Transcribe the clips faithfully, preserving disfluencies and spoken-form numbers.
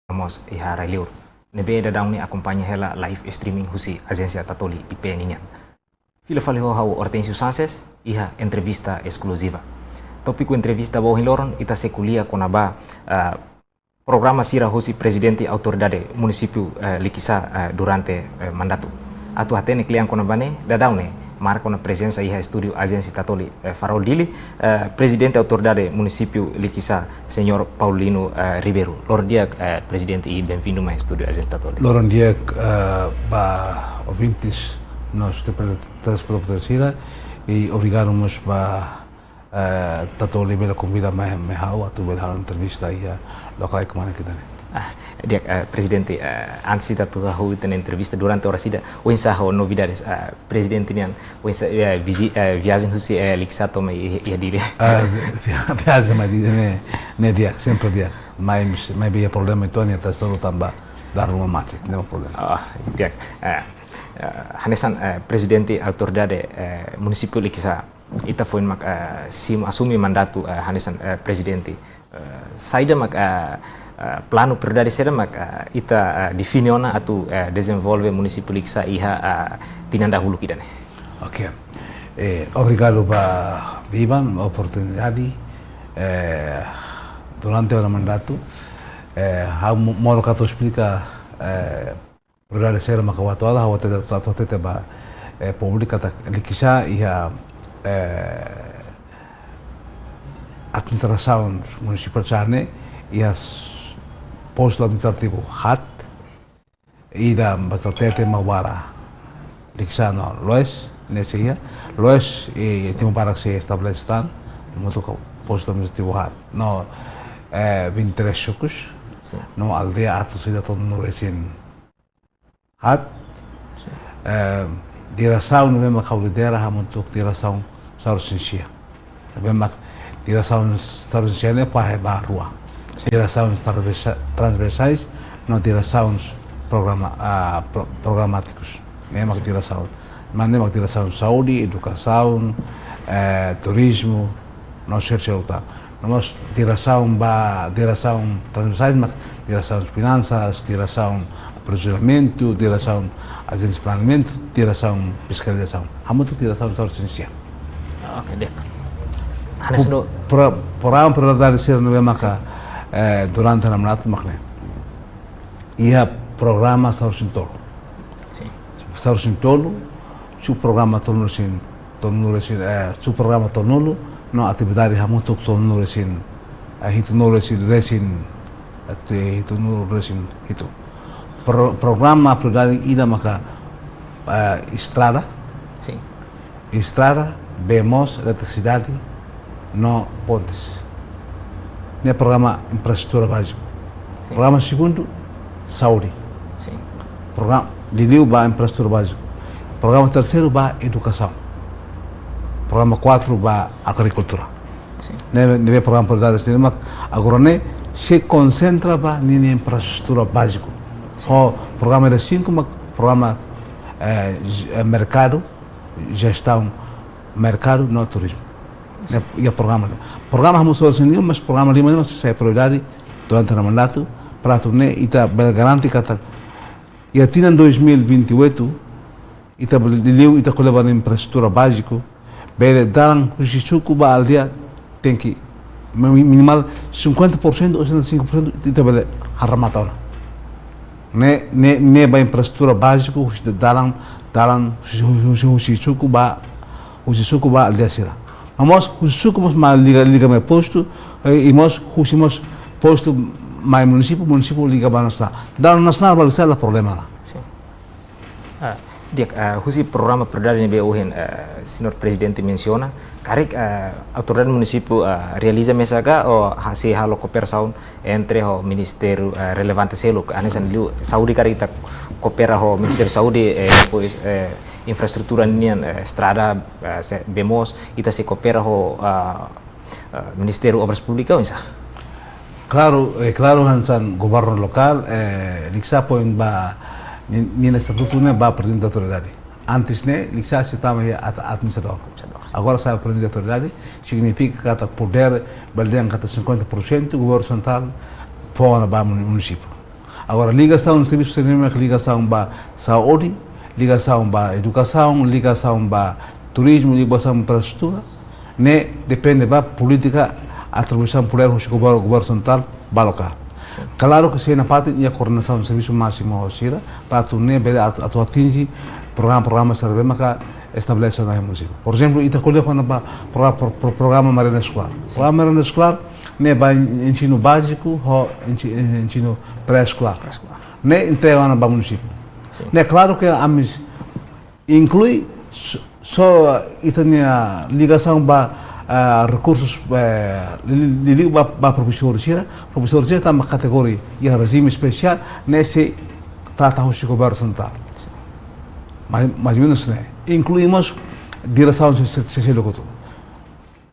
no mós iha rai-liur ne'ebé daudaun ne'e akompaña hela live streaming husi Ajénsia Tatoli I P ninian. Fila fali ho ha'u Hortensio Sanches iha entrevista eskluziva. Tópiku entrevista ba ohin loron ita sei ko'alia kona-ba, ah, programa sira husi Prezidente Autoridade Munisípiu, eh, Likisá, eh, durante, eh, mandatu. Atu hatene kle'an kona-ba ne'e, daudaun ne'e marka ona prezensa iha estúdiu Ajénsia Tatoli, eh, Farol Dili, eh, Prezidente Autoridade Munisípiu Likisá, Señór Paulino, eh, Ribeiro. Loron di'ak, eh, Prezidente, i benvindu mai estúdiu Ajénsia Tatoli. Loron di'ak, eh, ba ouvintes, no telespetadór sira, i obrigadu mós ba eh, Tatoli bele konvida mai, mai ha'u atu bele halo entrevista iha lokál kmanek ida-ne'e. Ah, di'ak, eh, Prezidente, eh, antes ita atu hahú ita-nia entrevista, durante oras ida, oinsá ho novidades, eh, Prezidente nian, oinsá, eh, vizi-, eh, viajen husi, eh, Likisá to'o mai iha, iha Dili? Ah, via-, viajen mai Dili ne'e, ne'e di'ak, sempre di'ak. Mai, mai be iha problema entaun, nia atu solu tanba dalan ruma macet, ne'e mak problema. Ah, di'ak, eh, eh, hanesan, eh, Prezidente Autoridade, eh, Munisípiu Likisá, ita foin mak, eh, simu asume mandatu, eh, hanesan, eh, Prezidente. Eh, saida mak, eh, eh, planu prioridade saida mak, eh, ita, eh, define ona atu, eh, dezenvolve Munisípiu Likisá iha, eh, tinan dahuluk ida-ne'e? Oke. Eh, obrigadu ba Ivan, oportunidade. Eh, durante ha'u-nia mandatu, eh, ha'u mo-, molok atu esplika, eh, prioridade sira maka ha'u atu halo, ha'u atu, atu, atu hatete ba, eh, públiku katak Likisá iha, eh, administrasaun munisipál sira-ne'e iha s-, postu administrativu haat, ida basta hatete mak Uara. Likisá no Loes, ne'e sei iha. Loes, eh, Sin. Timor barak sei estabelese tan, hamutuk ho postu administrativu haat. No, eh, vinte e três sukus, Sin. No aldeia atus ida tolunulu-resin haat. Sin. Eh, diresaun ne'ebé mak ha'u lidera hamutuk diresaun sanulu-resin-sia. Ne'ebé mak diresaun sanulu-resin-sia ne'e fahe ba rua. Sin. Diresaun transversa-, transversais, no diresaun programa, ah, pro-, programátikus. Ne'e mak Sin. Diresaun. Maibé ne'e mak diresaun saúde, edukasaun, eh, turizmu, no sira seluk tan. No mós diresaun ba, diresaun transversais mak diresaun finansas, diresaun aprovizionamentu, diresaun ajénsia planeamentu, diresaun fiskalizasaun. Hamutuk diresaun sanulu-resin-sia. Oke, di'ak. Hanesan Pro-, pro-, programa prioridade sira ne'ebé maka, Sin. eh, durante ha'u-nia mandatu mak ne'e. Iha programa sanulu-resin-tolu. Sin. Sanulu-resin-tolu, subprograma tolunulu-resin, tolunulu-resin, eh, subprograma tolunulu, no atividade hamutuk tolunulu-resin, eh, hitunulu-resin, resin, atu hitunulu-resin-hitu. Pro-, programa prioridade ida maka, eh, estrada. Sin. Estrada, bee moos, eletrisidade, no pontes. Ne'e programa infraestrutura báziku. Sin. Programa segundu, saúde. Sin. Programa, liuliu ba infraestrutura báziku. Programa terseiru ba edukasaun. Programa kuatru ba agrikultura. Sin. Ne'e, ne'ebé programa prioridade sira mak agora ne'e sei konsentra ba ninia infraestrutura báziku. Sin. Ho programa ida sinku mak programa, eh, j-, eh, merkadu, jestaun merkadu no turizmu. Sin. Ne'e, iha programa. Programa hamutuk sanulu-resin-lima, mas programa lima ne'e mak sai prioridade durante ha'u-nia mandatu, para atu nune'e ita bele garante katak iha tinan dois mil e vinte e oito, ita bele liuliu ita ko'alia ba infraestrutura báziku, bele dalan husi suku ba aldeia tenke mi-, minimál cinquenta por cento ou setenta e cinco por cento ita bele remata ona. Ne'e, ne'e, ne'e ba infraestrutura báziku, husi dalan, dalan, husi, husi, husi suku ba, husi suku ba aldeia sira. No mós, husi suku mós mak liga, liga mai postu, eh, i mós, husi mós postu mai munisípiu, munisípiu liga ba nasionál. Dalan nasionál ba Likisá la problema ona. Sin. Ah, di'ak, ah, husi programa prioridade ne'ebé ohin, ah, Señór Prezidente mensiona, karik, ah, autoridade munisípiu, ah, realiza mesak ka, ou sei halo kooperasaun entre ho ministériu, ah, relevante seluk, hanesan liu saúde karik ita koopera ho Ministériu Saúde, eh, depois, eh, infraestrutura nian, eh, estrada, eh, se-, bee moos, ita sei koopera ho, ah, eh, Ministériu Obras Públikas, oinsá? Klaru, eh, klaru hanesan governu lokál, eh, Likisá foin ba ni-, ninia estatutu ne'e ba Prezidente Autoridade. Antes ne'e, Likisá sei tama iha at-, administradór. Administradór. Agora sai Prezidente Autoridade, signifika katak podér bele dehan katak cinquenta por cento governu sentrál fó ona ba mun-, munisípiu. Agora, ligasaun servisu sira ne'ebé mak ligasaun ba saúde, ligasaun ba edukasaun, ligasaun ba turizmu, ligasaun ba infraestrutura, ne'e depende ba polítika atribuisaun podér husi governu, governu sentrál ba aloka. Sin. Klaru ke sei iha parte iha koordenasaun servisu másimu ho sira, para atu nune'e bele atu, atu atinje programa, programa sira ne'ebé maka estabelese ona iha munisípiu. Por ezemplu, ita ko'alia kona-ba pro-, pro-, pro-, programa merenda eskolár. Sin. Programa merenda eskolár ne'e ba en-, ensinu báziku ho ensi-, ensinu pré-eskolár. Pré-eskolár. Ne'e entrega ona ba munisípiu. Sin. Ne'e klaru ke ami inklui só, só ita-nia ligasaun ba, ah, rekursus, eh, li-, li-, liuliu ba, ba profesór sira, profesór sira tanba kategoria iha rejime espesiál, ne'e sei trata husi governu sentrál. Sin. Mais, mais ou menus ne'e. Inklui mós diresaun se, se, se, se lokutu.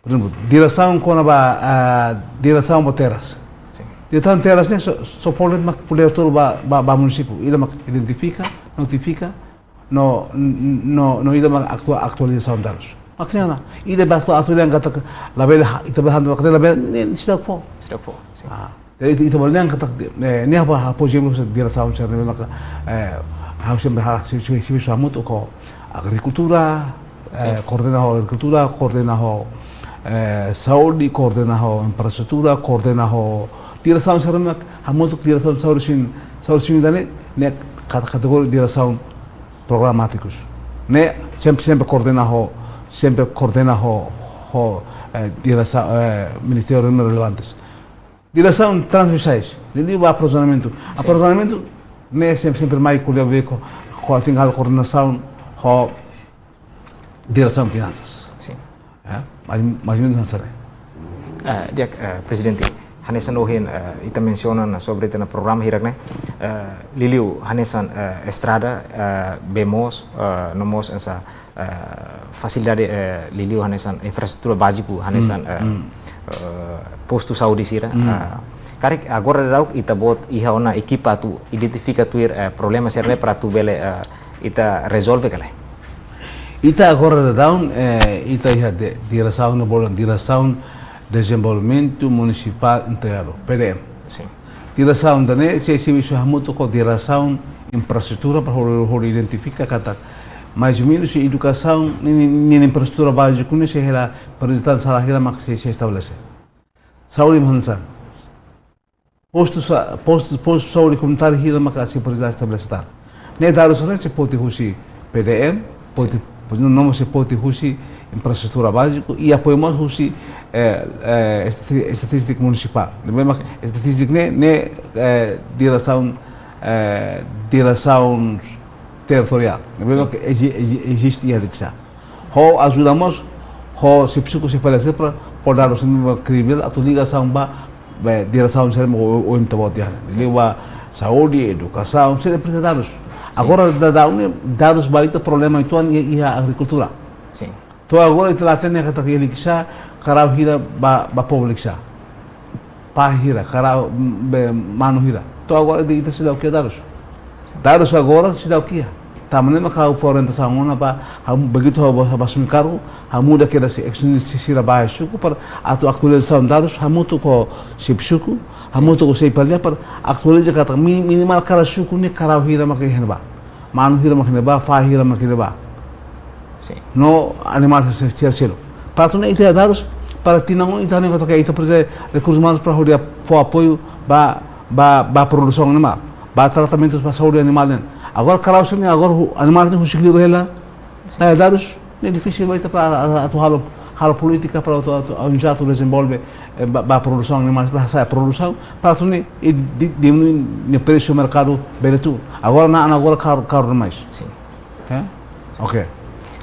Por ezemplu, diresaun kona-ba, ah, diresaun ba terras. Sin. Diresaun terras ne'e só, só podér mak podér tolu ba, ba, ba munisípiu. Ida mak identifika, notifika, no, no, no ida mak aktua-, atualizasaun dadus. Maksudnya, ida ba atu-, atualizasaun katak labele ha-, ita bele hanoin katak labele, ne'e, ne'e seidauk fó. Seidauk fó, sin. Ah. Jadi ita, ita bele dehan katak, eh, ne'e apa, apa, por ezemplu, diresaun sira ne'ebé maka, eh, ha'u sempre ha-, si, si, si, si hamutuk ho agrikultura, eh, sin, koordena ho agrikultura, koordena ho, eh, saúde, koordena ho infraestrutura, koordena ho diresaun sira ne'ebé mak hamutuk diresaun saúde sin, saúde sin ida-ne'e, ne'e kat-, kategoria diresaun programátikus. Ne'e sempre, sempre koordena ho, sempre koordena ho, ho, eh, diresa-, eh, ministériu relevantes. Diresaun transversais, liuliu ba aprovizionamentu. Sin. Aprovizionamentu ne'e sempre, sempre mai ko'alia ho, ho, ho, tenke halo koordenasaun ho diresaun finansas. Sin. Ya, mais, mais ou menus hanesan ne'e. Eh, di'ak, eh, Prezidente, hanesan ohin, eh, ita mensiona ona sobre ita-nia programa hirak ne'e, eh, liuliu hanesan, eh, estrada, eh, bee moos, eh, no mós hanesan, eh, fasilidade, eh, liuliu hanesan infraestrutura báziku, hanesan, mm, eh, mm, eh, postu saúde sira. Mm. Eh, karik agora daudaun ita-boot iha ona ekipa atu identifika tuir, eh, problema sira-ne'e para atu bele, eh, ita rezolve ka lae? Ita agora daudaun, eh, ita iha de-, diresaun ne'e bolu Diresaun Dezenvolvimentu Munisipál Integradu, P D M. Sin. Diresaun ida-ne'e sei, sei servisu hamutuk ho diresaun infraestrutura para hodi, hodi identifika katak mais ou menus edukasaun, ninia, ninia infraestrutura báziku ne'e sei hela, prioridade sala hira mak sei, sei estabelese. Saúde mak hanesan. Postu sa-, postu, postu saúde komunitáriu hira maka sei prioridade estabelese tan. Ne'e dadus ne'e sei foti husi P D M, foti, sin, no, no mós sei foti husi infraestrutura báziku, i apoiu mós husi, eh, eh, estati-, estatístika munisipál. Ne'ebé mak, sin, estatístika ne'e, ne'e, eh, diresaun, eh, diresaun territoriál. Ne'ebé, sin, mak ezi-, ezi-, eziste iha Likisá. Ho ajuda mós, ho xefe suku, xefe aldeia, para, para dadus ne'ebé mak kredivel, atu ligasaun ba, ba diresaun sira ne'ebé o, o, o ita-boot iha. Sin. Liuliu ba saúde, edukasaun, sira presiza dadus. Sin. Agora daudaun ne'e, dadus ba ita problema uitoan iha, iha agrikultura. Sin. To'o agora ita la hatene katak iha Likisá, karau hira ba, ba povu Likisá. Fahi hira, karau, mm, be, manu hira. To'o agora ita, ita seidauk iha dadus. Dadus agora seidauk iha. Tanba ne'e maka ha'u fó orientasaun ona ba, ha'u begitu ha'u ba, ba asumi kargu, ha'u muda kedas action sira ba suku para atu atualizasaun dadus, hamutuk ho xefe suku, sin, hamutuk ho xefe aldeia para atualiza katak mi-, minimal kada suku ne'e karau hira maka iha ne'ebá. Manu hira mak iha ne'ebá, fahi hira mak iha ne'ebá. Sin. No animál se, se, se, selo. Para atu nune'e ita dadus, para tinan oin ita hanoin katak ita presiza rekursus umanus para hodi fó apoiu ba, ba, ba produsaun animál, ba tratamentu ba saúde animál nian. Agora karau sira-ne'e, agora hu-, animál ne'e husik liur hela. Sin. Ne'e dadus, ne'e difisil ba ita para a-, a-, atu halo, halo polítika para atu, atu, atu, atu dezenvolve, eh, ba, ba produsaun animál, para hasa'e produsaun, para atu nune'e, i di-, diminui nia presu merkadu bele tun. Agora na, agora karu, karu demais. Sin. Eh? Oke.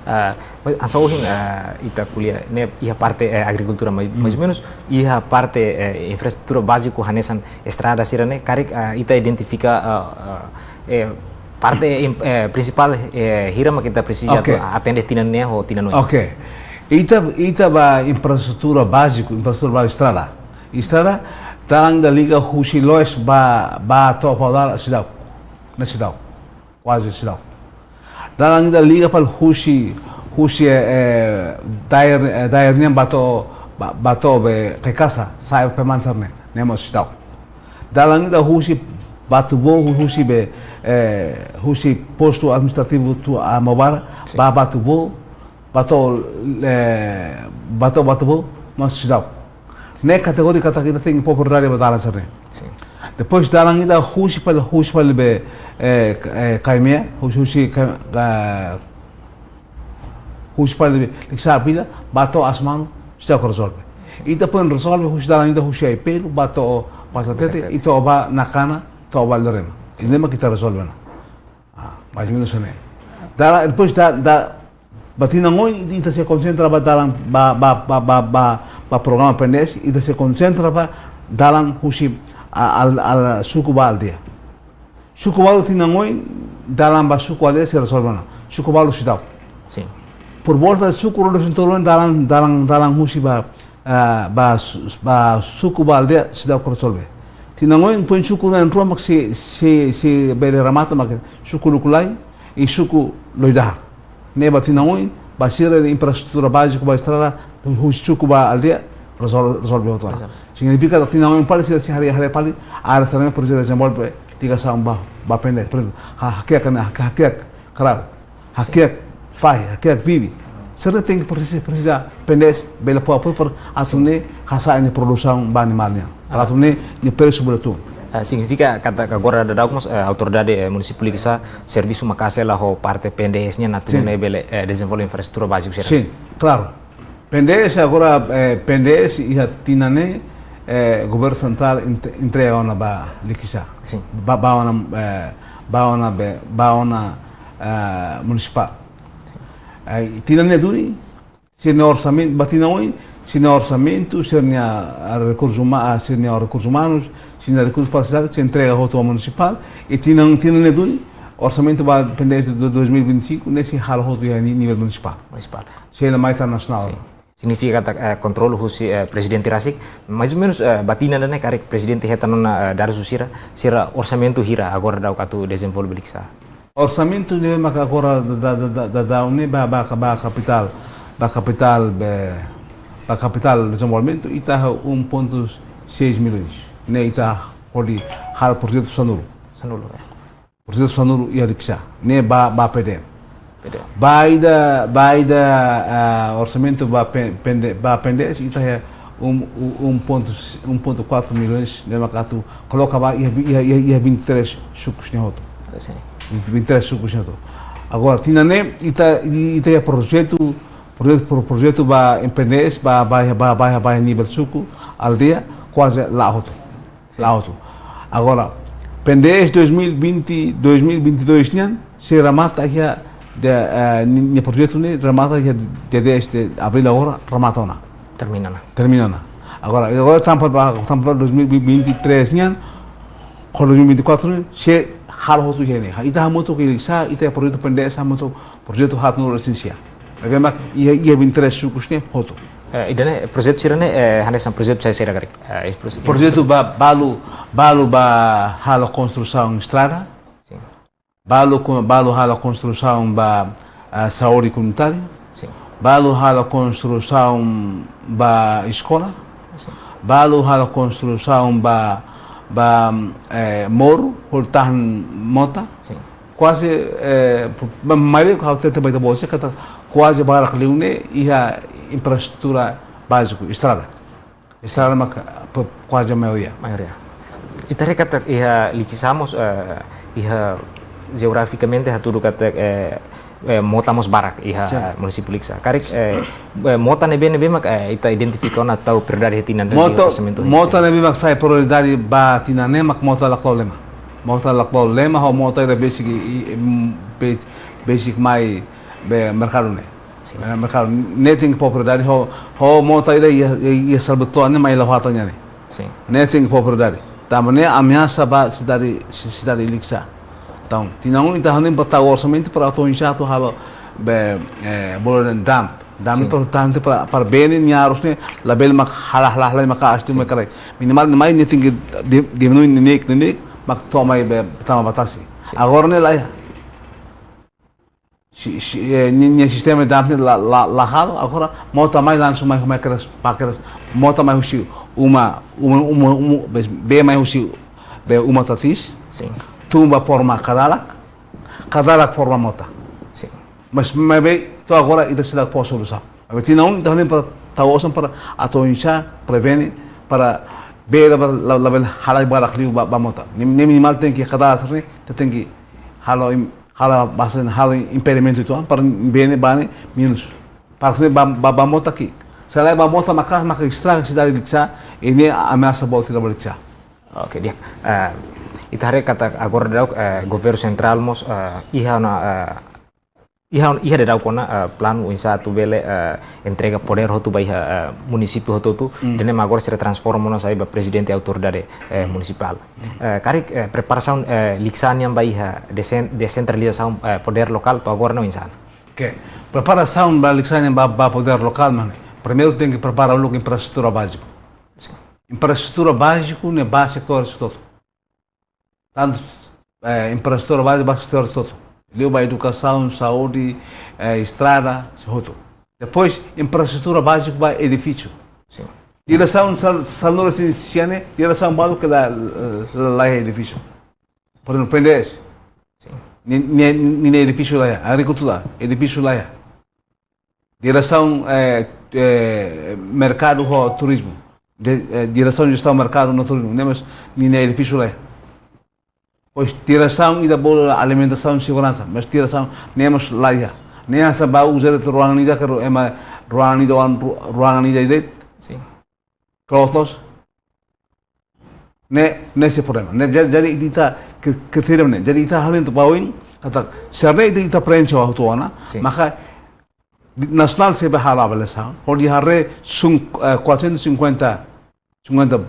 Ah, mas hanesan ohin, ah, ita ko'alia ne'e iha parte, eh, agrikultura, mais, mm, mais ou menus iha parte, eh, infraestrutura báziku hanesan estrada sira-ne'e, karik, ah, ita identifika, ah, ah, eh, parte im-, eh, prinsipál, eh, hira mak ita presiza, oke, atu atende tinan ne'e ho tinan oin. Oke. Ita, ita ba infraestrutura báziku, infraestrutura báziku estrada. Estrada, dalan ida liga husi Loes ba, ba to'o Pau-Laran seidauk. Ne'e seidauk. Kuaze seidauk. Dalan ida liga fali husi, husi, eh, eh, Daer, eh, Daer nian ba to'o, ba, ba to'o be Kaikasa, sa'e Pemansar ne'e, ne'e mós seidauk. Dalan ida husi Batu Boa hu-, husi be, eh, husi postu administrativu Tuamobara, sin, ba Batu Boa, ba to'o, eh, ba to'o Batu Boa, mas seidauk. Ne'e kategoria katak ita tenke pôr prioridade ba dalan sira-ne'e. Sin. Depois dalan ida husi fali, husi fali be, eh, K-, eh, Kaimea, husi, husi Ka-, eh, husi fali be Likisá Vida, ba to'o Asmanu, seidauk rezolve. Sin. Ita foin rezolve husi dalan ida husi Aipelu, ba to'o Pasa Tete, Pasa Tete, i to'o ba Nakana, to'o ba Lorema. Sin. Ne'e mak ita rezolve ona. Ah, mais ou menus ne'e. Dalan, depois da, da, ba tinan oin, ita sei konsentra ba dalan, ba, ba programa P N D S, ita sei konsentra ba dalan husi a, al, al, suku ba aldeia. Suku balu tinan oin, dalan ba suku aldeia sei rezolve ona. Suku balu seidauk. Sin. Por volta suku Rodrigues Tolon, dalan, dalan, dalan husi ba, ah, ba su-, ba suku ba aldeia seidauk rezolve. Tinan oin, foin suku na'in-rua mak sei, sei, sei bele remata mak suku Lukulai i suku Loidahar. Ne'e ba tinan oin, ba sira-nia infraestrutura báziku ba estrada, husi suku ba aldeia, rezol-, rezolve hotu ona. Rezolve. Signifika katak tinan oin fali sira sei haree, haree fali, área sira-ne'e presiza dezenvolve ligasaun ba, ba P N D S. Por ezemplu, ha-, hakiak ne'e, hak-, hakiak, klaru. Sin. Hakiak fahi, hakiak bibi. Sira tenke presiza, presiza P N D S bele fó apoiu para atu, sin, nune'e hasa'e nia produsaun ba animál nian. Ah. Para atu nune'e nia presu bele tun. Ah, signifika katak agora daudaun mós, eh, autoridade, eh, munisípiu Likisá servisu maka'as hela ho parte P N D S nian atu, sin, nune'e bele, eh, dezenvolve infraestrutura báziku sira. Sin, klaru. P N D S agora, eh, P N D S iha tinan ne'e, eh, governu sentrál ent-, entrega ona ba Likisá. Sin. Ba, ba ona, eh, ba ona be, ba ona, eh, munisipál. Sin. Eh, tinan ne'e duni, sira-nia orsamentu, ba tinan oin, sira-nia orsamentu, sira-nia, ah, rekursu uma-, ah, sira-nia rekursus umanus, sira-nia rekursus parsiál, sei entrega hotu ba munisipál, i tinan, tinan ne'e duni, orsamentu ba P N D S de dois mil e vinte e cinco, ne'e sei halo hotu iha ni-, nivel munisipál. Munisipál. Sei la mai tan nasionál. Sin. Signifika katak, eh, kontrolu husi, eh, prezidente rasik, mais ou menus, eh, ba tinan ida-ne'e karik prezidente hetan ona, eh, dadus sira, sira orsamentu hira agora daudaun atu dezenvolve Likisá. Orsamentu ne'e maka agora da, da, da, daudaun ne'e ba, ba, ba kapitál, ba kapitál be, ba kapitál dezenvolvimentu ita iha um ponto seis milhões. Ne'e ita hodi halo projetu sanulu. Sanulu, ya. Projetu sanulu iha Likisá. Ne'e ba, ba P D M. P D M. Ba ida, ba ida, ah, orsamentu ba P-, P N D, ba P N D S ita iha um, um ponto, um ponto quatro milhões, ne'e maka atu koloka ba iha, iha, iha, iha vinte e três sukus ne'e hotu. Sin. Vinte e três sukus ne'e hotu. Agora, tinan ne'e, ita, ita iha projetu, projetu, pro-, projetu ba P N D S, ba, ba, ba, ba, ba nivel suku, aldeia, kuaze la'o hotu. Sin. La'o hotu. Agora, P N D S dois mil e vinte, dois mil e vinte e dois nian, sei remata iha de, eh, ni-, nia projetu ne'e remata iha dia dez de abril agora, remata ona. Termina ona. Termina ona. Agora, agora tanba ba, tanba dois mil e vinte e três nian, ho dois mil e vinte e quatro nian, sei halo hotu iha ne'e. Ita hamutuk iha Likisá, ita projetu P N D S hamutuk, projetu haat no residénsia. Ne'ebé mak iha, iha vinte e três sukus ne'e hotu. Eh, ida-ne'e projetu sira-ne'e, eh, hanesan projetu saida-saida karik? Eh, infras-, projetu ba, balu, balu ba halo konstrusaun estrada. Sin. Balu kon-, balu halo konstrusaun ba, ah, saúde komunitária. Sin. Balu halo konstrusaun ba eskola. Sin. Balu halo konstrusaun ba, ba, eh, moru, hodi tahan mota. Sin. Kuaze, eh, pu-, ma-, maioria ha'u tenta ba ita-boot sira katak kuaze barak liu ne'e iha infraestrutura báziku, estrada. Estrada maka, pu-, kuaze maioria. Maioria. Ita haree katak iha Likisá mós, eh, iha jeografikamente hatudu katak, eh, eh, mota mós barak iha, sin, munisípiu Likisá. Karik, eh, eh, mota ne'ebé, ne'ebé mak, eh, ita identifika ona tau prioridade iha tinan ne'e, mota, iha orsamentu iha mota tinan ne'ebé mak sai prioridade ba tinan ne'e mak mota laklole mak. Mota laklole mak ho mota ida besik i, i, mm, be-, besik mai be merkadu ne'e. Sin. Eh, merkadu ne'e tenke fó prioridade ho, ho mota ida iha, iha, iha Salvatore ne'e mai Lauhata nian ne'e. Sin. Ne'e tenke fó prioridade. Tanba ne'e ameasa ba sidade, si-, sidade Likisá. Entaun, tinan oin ita hanoin ba tau orsamentu para atu oinsá atu halo be, eh, bolu dehan dump. Dump, sin, importante para, para bee ne'e nia arus ne'e labele mak halo, halo, halo mak aas tiha, sin, mai karai. Minimal, minimal ne'e tenke di-, diminui neineik, neineik, mak to'o mai be tama ba tasi. Sin. Agora ne'e laiha. Si, si, eh, ni-, nia sistema dump ne'e la, la, la halo, agora mota mai langsung mai, mai kedas, ba kedas, mota mai husi uma, uma, uma, uma, be, bee mai husi, be uma Tatis, Sin. Tun ba forma kadalak, kadalak forma mota. Sin. Mas maibé to'o agora ita seidauk fó solusaun. Maibé tinan oin ita hanoin para tau osan para atu oinsá prevene para bele ba la, labele halai barak liu ba, ba mota. Ne'e, ne'e minimal tenke kadastre, ita tenke halo im-, halo basen halo impedimentu ituan para bene bane menus. Para ne'e ba, ba, ba mota ki'ik. Se la ba mota maka, maka estraga sidade Likisá, i ne'e ameasa boot ida ba Likisá. Oke, di'ak. Eh, ita haree katak agora daudaun, eh, governu sentrál mós, eh, iha ona, eh, iha, iha daudaun ona, eh, planu oinsá atu bele, eh, entrega podér hotu ba iha, eh, munisípiu hotu-hotu, ida-ne'e mak agora sira transforma ona sai ba prezidente autoridade, eh, munisipál. Eh, karik, eh, preparasaun, eh, Likisá nian ba iha desen-, desentralizasaun, eh, podér lokál to'o agora ne'e oinsá? Oke, preparasaun ba Likisá nian ba, ba podér lokál, mane. Primeiru tenke prepara uluk infraestrutura báziku. Sin. Infraestrutura báziku ne'e ba setór hotu-hotu. Tantu, eh, infraestrutura báziku ba setór hotu-hotu. Liu ba edukasaun, saúde, eh, estrada, hotu. Depois, infraestrutura báziku ba edifísiu. Sin. Diresaun sal-, salura sin siane, diresaun balu ke la, la, la edifísiu. Por ezemplu, P N D S. Sin. Ni, ni, ni, ni edifísiu laiha, agrikultura, edifísiu laiha. Diresaun, eh, eh, merkadu ho turizmu. De, eh, diresaun jestaun merkadu no turizmu. Ne'e mós ninia edifísiu laiha. Pois diresaun ida bolu alimentasaun seguransa. Mas diresaun ne'e mós laiha. Ne'e hanesan ba uza de'it ruangan ida ke ru-, ema ruangan ida oan ru-, ruangan ida de'it. Sin. Klotos. Ne'e, ne'e sei problema. Ne'e, ja-, jadi ita ke, ke tidak ne'e. Jadi ita hal itu bawin, katak, sira-ne'e ita, ita prensa waktu ona, sin, maka di-, nasionál sei ba halo avaliasaun, hodi haree sun, eh, quatrocentos e cinquenta, cinquenta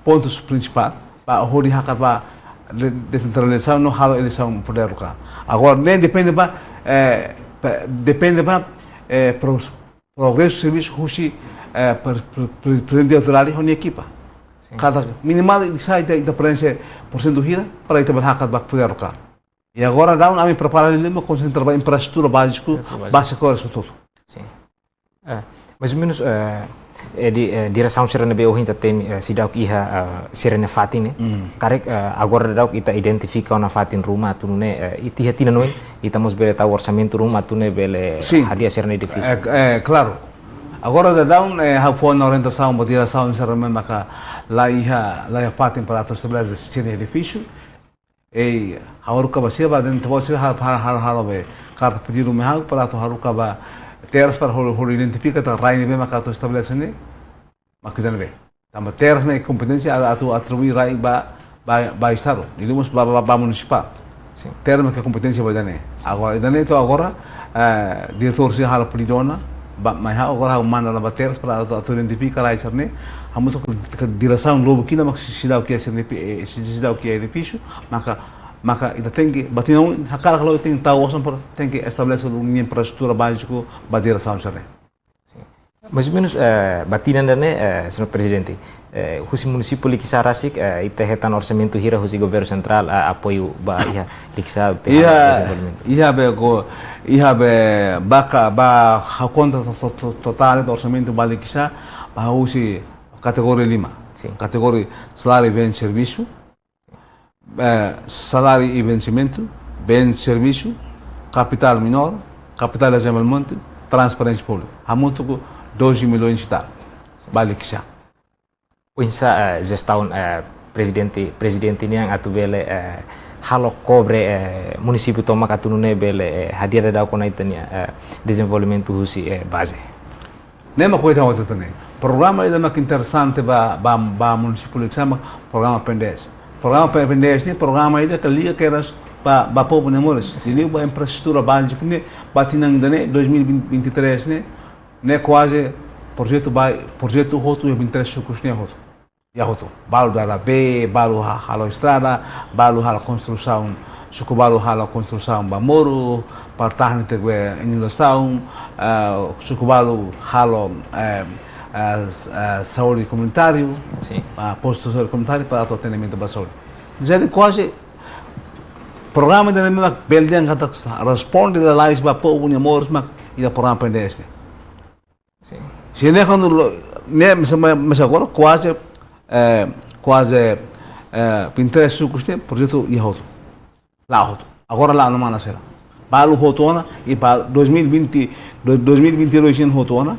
pontus prinsipál, ba hodi hakat ba de-, desentralizasaun no halo eleisaun podér lokál. Agora, ne'e depende ba, eh, ba, depende ba, eh, pros-, progresu servisu husi, eh, pre-, pre-, pre-, prezidente autoridade ho nia ekipa. Sin. Katak minimal ita sai ita, ita prenxe porsentu hira para ita bele hakat ba podér lokál. I agora daudaun ami prepara liu mak konsentra ba infraestrutura báziku, infraestrutura báziku, ba setór hotu-hotu. Sin. Eh, mais ou menus, eh, eh, di, eh, diresaun sira ne'ebé ohin ita temi, eh, seidauk iha, eh, sira-nia fatin ne'e. Mm. Karik, eh, agora daudaun ita identifika ona fatin ruma atu nune'e, eh, ita iha tinan oin, ita mós bele tau orsamentu ruma atu nune'e bele, sin, hadi'a sira-nia edifísiu. Eh, eh, klaru. Agora daudaun, eh, ha'u fó ona orientasaun ba diresaun sira ne'ebé maka la iha, la iha fatin para atu estabelese sira-nia edifísiu. I ha'u haruka ba sira ba dehan ita-boot sira hal, hal, hal, halo be karta pedidu mai ha'u para atu haruka ba terras para hodi, hodi identifika katak rai ne'ebé maka atu estabelese ne'e mak ida-ne'ebé. Tanba terras ne'e kompeténsia a-, atu atribui rai ba, ba, ba Estadu. Ne'e mós ba, ba, ba, ba munisipál. Sin. Terras ne'e kompeténsia ba ida-ne'e. Sin. Agora, ida-ne'e to'o agora, eh, diretór sira halo pedidu ona, ba, mai ha'u agora ha'u manda ona ba terras para atu, atu identifika rai sira-ne'e. Hamutuk ho diresaun lubuk ida mak sei, seidauk iha sira-ne'e, eh, sei, seidauk iha edifísiu, maka, maka ita tenke, ba tinan oin, hakarak ka lakohi tenke tau osan para tenke estabelese uluk ninia infraestrutura báziku ba diresaun sira-ne'e. Mais ou menus, eh, ba tinan ida-ne'e, eh, señór Prezidente, eh, husi munisípiu Likisá rasik, eh, ita hetan orsamentu hira husi governu sentrál, eh, apoiu ba iha Likisá, te iha, dezenvolvimentu? Iha be ko, iha be ba ka, ba ha'u konta to-, to-, to-, totál orsamentu ba Likisá, ba husi kategoria lima. Sin. Kategoria saláriu, bens, servisu, eh, saláriu i vensimentu, bens, servisu, kapitál menór, kapitál dezenvolvimentu, transferénsia públika. Hamutuk doze milhões e tal. Sin. Ba Likisá. Oinsá, eh, jestaun, eh, prezidente, prezidente nian atu bele, eh, halo kobre, eh, munisípiu tomak atu nune'e bele, eh, hadi'a daudaun ona ita-nia, eh, dezenvolvimentu husi, eh, baze? Ne'e mak ohin ha'u hateten ne'e. Programa ida mak interesante ba, ba, ba munisípiu Likisá mak programa P N D S. Programa P-, P N D S ne'e programa ida ke liga kedas ba, ba povu nia moris. Sin. Liu ba infraestrutura báziku ne'e, ba tinan ida-ne'e, dois mil e vinte e três ne'e, ne'e kuaze projetu ba, projetu hotu iha vinte e três sukus ne'e hotu. Iha hotu. Balu dada bee, balu ha-, halo estrada, balu halo konstrusaun, suku balu halo konstrusaun ba moru, para tahan ita-nia inundasaun, eh, suku balu halo, eh, eh, s-, eh, saúde komunitáriu, sin, ah, postu saúde komunitáriu para atu atendimentu ba saúde. Jadi kuaze programa ida-ne'e mak bele dehan katak responde lalais ba povu nia moris mak iha programa P N D S ne'e. Sin. Se ne'e kuandu lo-, ne'e mesa, mesa agora kuaze, eh, kuaze, eh, vinte e três sukus ne'e projetu iha hotu. La'o hotu. Agora la'o ona mana sira. Balu hotu ona, i ba dois mil e vinte, do-, dois mil e vinte e dois nian hotu ona.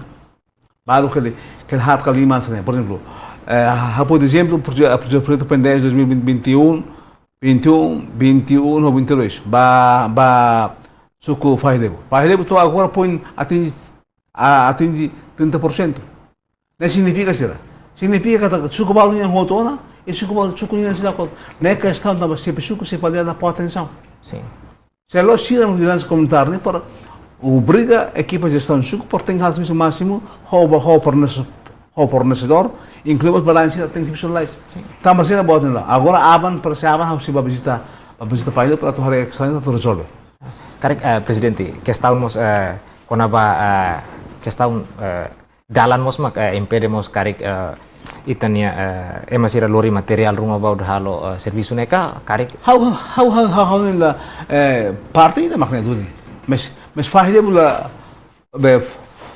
Balu kele, kele haat ka liman sira ne'e. Por ezemplu, eh, ha'u hato'o ezemplu, proje-, proje-, projetu PNDS dois mil e vinte e um, vinte e um, vinte e um ou vinte e dois. Ba, ba suku Fahi Lebu. Fahi Lebu to'o agora foin atinje, a, atinje trinta por cento. Ne'e signifika saida? Signifika katak suku balu nian hotu ona, i suku balu, suku nian sira hotu. Ne'e kestaun tanba xefe suku, xefe aldeia la fó atensaun. Sin. Sira lori sira lideransa komunitária ne'e para obriga ekipa jestaun suku para tenke halo servisu másimu, ho, ho fornese-, ho fornesedór, inklui mós balansi tenke servisu lalais. Sin. Tanba sira buat ne'e la. Agora aban, para se aban, ha'u sei ba vizita, ba vizita Fahi Lebu para atu haree kestaun ne'e atu rezolve. Karik, eh, Prezidente, kestaun mós, eh, kona-ba, eh, kestaun, eh, dalan mós mak, eh, impede mós karik, eh, ita-nia, eh, ema sira lori materiál ruma ba hodi halo, eh, servisu ne'e ka, karik. Ha'u, ha'u, ha'u, ha'u, ha'u hanoin la, eh, parte ida mak ne'e duni. Mas, mas Fahi Lebu la, be,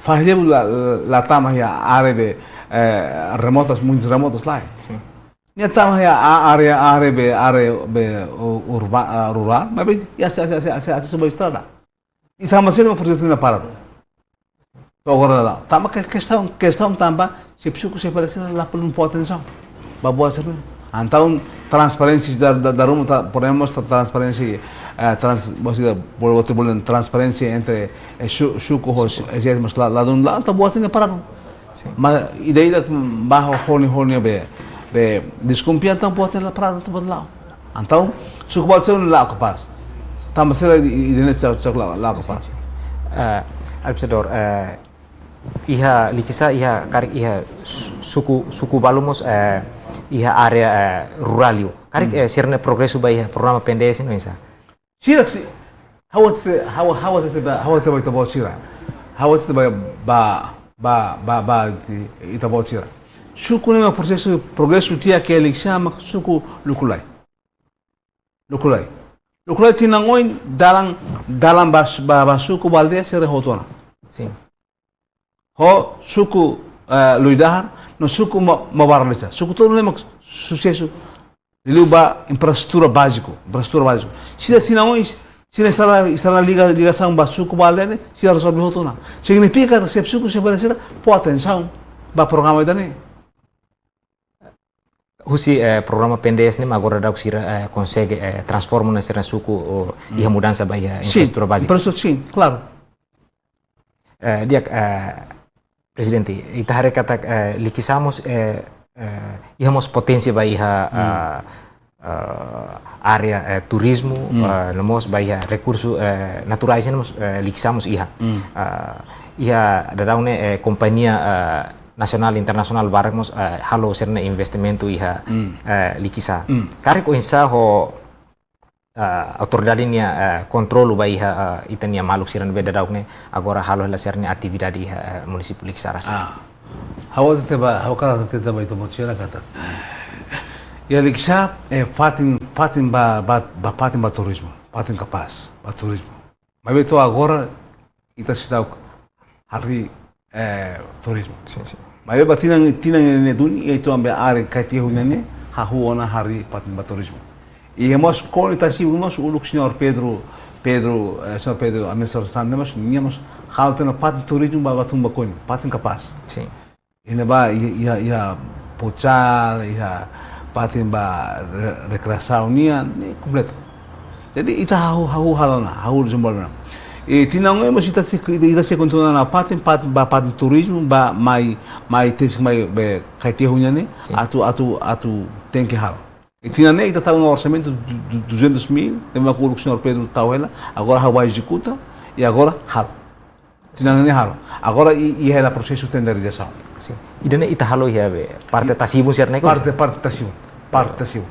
Fahi Lebu la, la, la tama iha área be, eh, remotas, muitos remotos lae. Sin. Nia tama iha a-, área, área be, área be, u-, urba-, ah, rurál, maibé, iha, iha, iha, iha, iha, iha, iha estrada. I sama sira mak projetu ne'e paradu. To'o agora la. Tanba ke-, kestaun, kestaun tanba, xefe suku, xefe aldeia sira la perlu fó atensaun. Ba buat sira. Entaun, transparénsia da, da, da ruma ta, podemos ta transparénsia, eh, trans-, maksudnya, boleh, boleh, boleh transparénsia entre, eh, su-, suku ho S G S, mas la, la dun la, entaun buat sira ne'e paradu. Sin. Mas ida-idak ba ho-, honi, honi be, be deskonfia, entaun buat ne'e la paradu, entaun buat la'o. Entaun, suku balu seluk ne'e la'o kapás. Tanba sira i-, i-, ida-ne'e seluk, seluk la'o, la'o kapás. Sin, sin. Eh, Administradór, eh, iha Likisá, iha karik iha su-, suku, suku balu mós, eh, iha área, eh, rurál liu. Karik, hmm, eh, sira-nia progresu ba iha programa PNDS ne'e oinsá? Sira si, ha'u hatete, ha'u, ha'u hatete ba, ha'u hatete ba ita-boot sira. Ha'u hatete ba, ba, ba, ba, ba ita-boot sira. Suku ne'ebé prosesu progresu tiha iha Likisá mak suku Lukulai. Lukulai. Lukulai tinan oin dalan, dalan ba, ba, ba suku ba aldeia sira hotu ona. Sin. Ho suku, eh, Luidahar, no suku Ma-, Maubara Lesa. Suku tolu ne'e mak susesu. Liuliu ba infraestrutura báziku, infraestrutura báziku. Sira tinan oin, sira estrada, estrada liga, ligasaun ba suku ba aldeia ne'e, sira rezolve hotu ona. Signifika katak xefe suku, xefe aldeia sira fó atensaun ba programa ida-ne'e. Husi, eh, programa PNDS ne'e mak agora daudaun sira, eh, konsege, eh, transforma ona sira suku, oh, iha mudansa ba iha infraestrutura báziku. Sin, infraestrutura, sin, klaru. Eh, di'ak, eh, Prezidente, ita haree katak, eh, Likisá mós, eh, eh, iha mós poténsia ba iha, eh, eh, área, eh, turizmu, eh, no mós ba iha rekursu, eh, naturais ne'e mós, eh, Likisá mós iha. Eh, iha daudaun ne'e, eh, kompañia, eh, nasionál, internasionál barak mós, eh, halo sira-nia investimentu iha, eh, Likisá. Karik oinsá ho, eh, autoridade nia, eh, kontrolu ba iha, eh, ita-nia maluk sira ne'ebé daudaun ne'e agora halo hela sira-nia atividade iha, eh, munisípiu Likisá rasik. Ah. Ha'u hatete ba, ha'u hakarak hatete ba ita-boot sira katak. Iha Likisá, eh, fatin, fatin ba, ba, ba fatin ba turizmu, fatin kapás ba turizmu. Maibé to'o agora, ita seidauk harii, eh, turizmu. Sin, sin. Maibé ba tinan, tinan ne'e duni, ita-nia área Caetihun ne'e, hahú ona harii fatin ba turizmu. I mós kona-ba Tasi-Ibun mós uluk señór Pedro, Pedro, eh, señór Pedro, administradór sasán ne'e mós, nia mós halo tiha ona fatin turizmu ba, ba tun ba koin, fatin kapás. Sin. Iha ne'ebá, iha, iha, iha Pocal, iha fatin ba re-, rekreasaun nian, ne'e kompletu. Jadi, ita hahú, hahú halo ona, hahú dezenvolve ona. I tinan oin mós ita sei, ita, ita sei kontinua ona fatin, fatin, ba fatin turizmu, ba mai, mai tesik mai be Caetihun nian ne'e, sin, atu, atu, atu tenke halo. I tinan ne'e ita tau ona orsamentu du-, du-, duzentos mil, ne'ebé mak uluk señór Pedro tau hela, agora ha'u bá ezekuta, i agora halo. Tinan ne'e halo. Agora i-, iha hela prosesu tenderizasaun. Sin. Ida-ne'e ita halo iha be, parte Tasi-Ibun sira-ne'e ka? Parte, parte Tasi-Ibun. Parte Tasi-Ibun.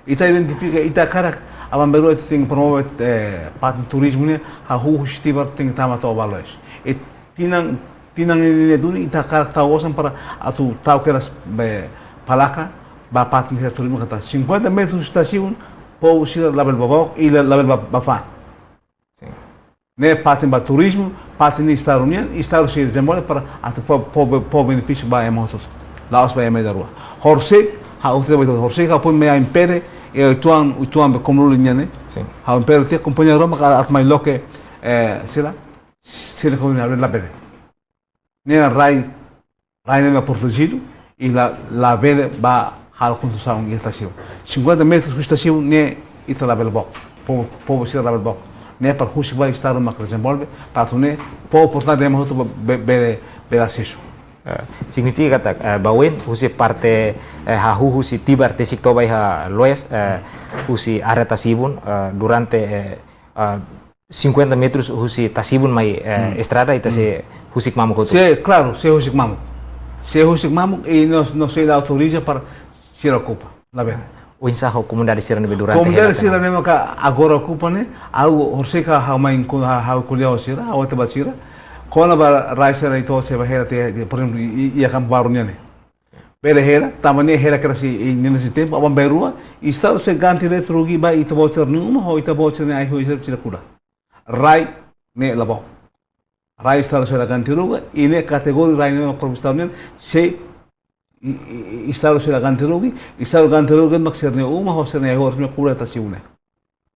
Ita identifika, ita hakarak aban-bainrua ita tenke promove, eh, fatin turizmu ne'e, hahú husi Tibar tenke tama to'o Valoes. I tinan, tinan ne'e duni ita hakarak tau osan para atu tau kedas be palaka, ba fatin sira turizmu katak cinquenta metros husi Tasi-Ibun, povu sira labele bá book, i la-, labele bá, bá fa'an. Sin. Ne'e fatin ba turizmu, fatin ne'e Estadu nian, Estadu sei dezenvolve para atu fó, fó, fó benefísiu ba ema hotu. La'ós ba ema ida rua. Horisehik, Ha'u sei ba ita, horisehik ha'u pun mai impede, e uitoan, uitoan be komluli nian ne'e. Sin. Ha'u impede tiha kompañia ruma ka atu mai loke, eh, sira, sira kompañia labele. Ne'e rai, rai ne'e protejidu, i la, labele ba halo konstrusaun iha Tasiun. Cinquenta metros husi Tasiun ne'e ita labele book. Povu, povu sira labele book. Ne'e para husik ba Estadu mak dezenvolve, para atu ne'e povu portante ema hotu be, be, bele asesu. Eh, signifika katak, eh, ba oin husi parte, eh, hahú husi Tibar Tesik to'o ba iha Loes, eh, husi área Tasibun, eh, durante, eh, eh, cinquenta metros husi Tasibun mai, eh, estrada ita sei husik mamuk hotu. Sei, klaru, sei husik mamuk. Sei husik mamuk i no, no sei la autoriza para sira okupa. Labele. Oinsá ho komunidade sira ne'ebé durante hela sira ne'e maka agora okupa ne'e, ha'u horisehik ha'u mai ku, ha'u, ha'u ko'alia ho sira, ha'u hatete ba sira. Kona-ba rai sira ita sei ba hela tiha, por ezemplu, i, i, iha Kampu Baru nian ne'e. Bele hela, tanba ne'e hela kedas i, i ne'e sei tempu, aban-bainrua, Estadu sei ganti de'it rugi ba ita-boot sira-nia uma, ho ita-boot sira-nia ai-fuan sira kuda. Rai ne'e la book. Rai Estadu sei la ganti rugi, i ne'e kategoria rai ne'e mak Estadu nian, sei, i, i, i, Estadu sei la ganti rugi, Estadu ganti rugi mak sira-nia uma, ho sira-nia ai-fuan sira kuda Tasiun ne'e.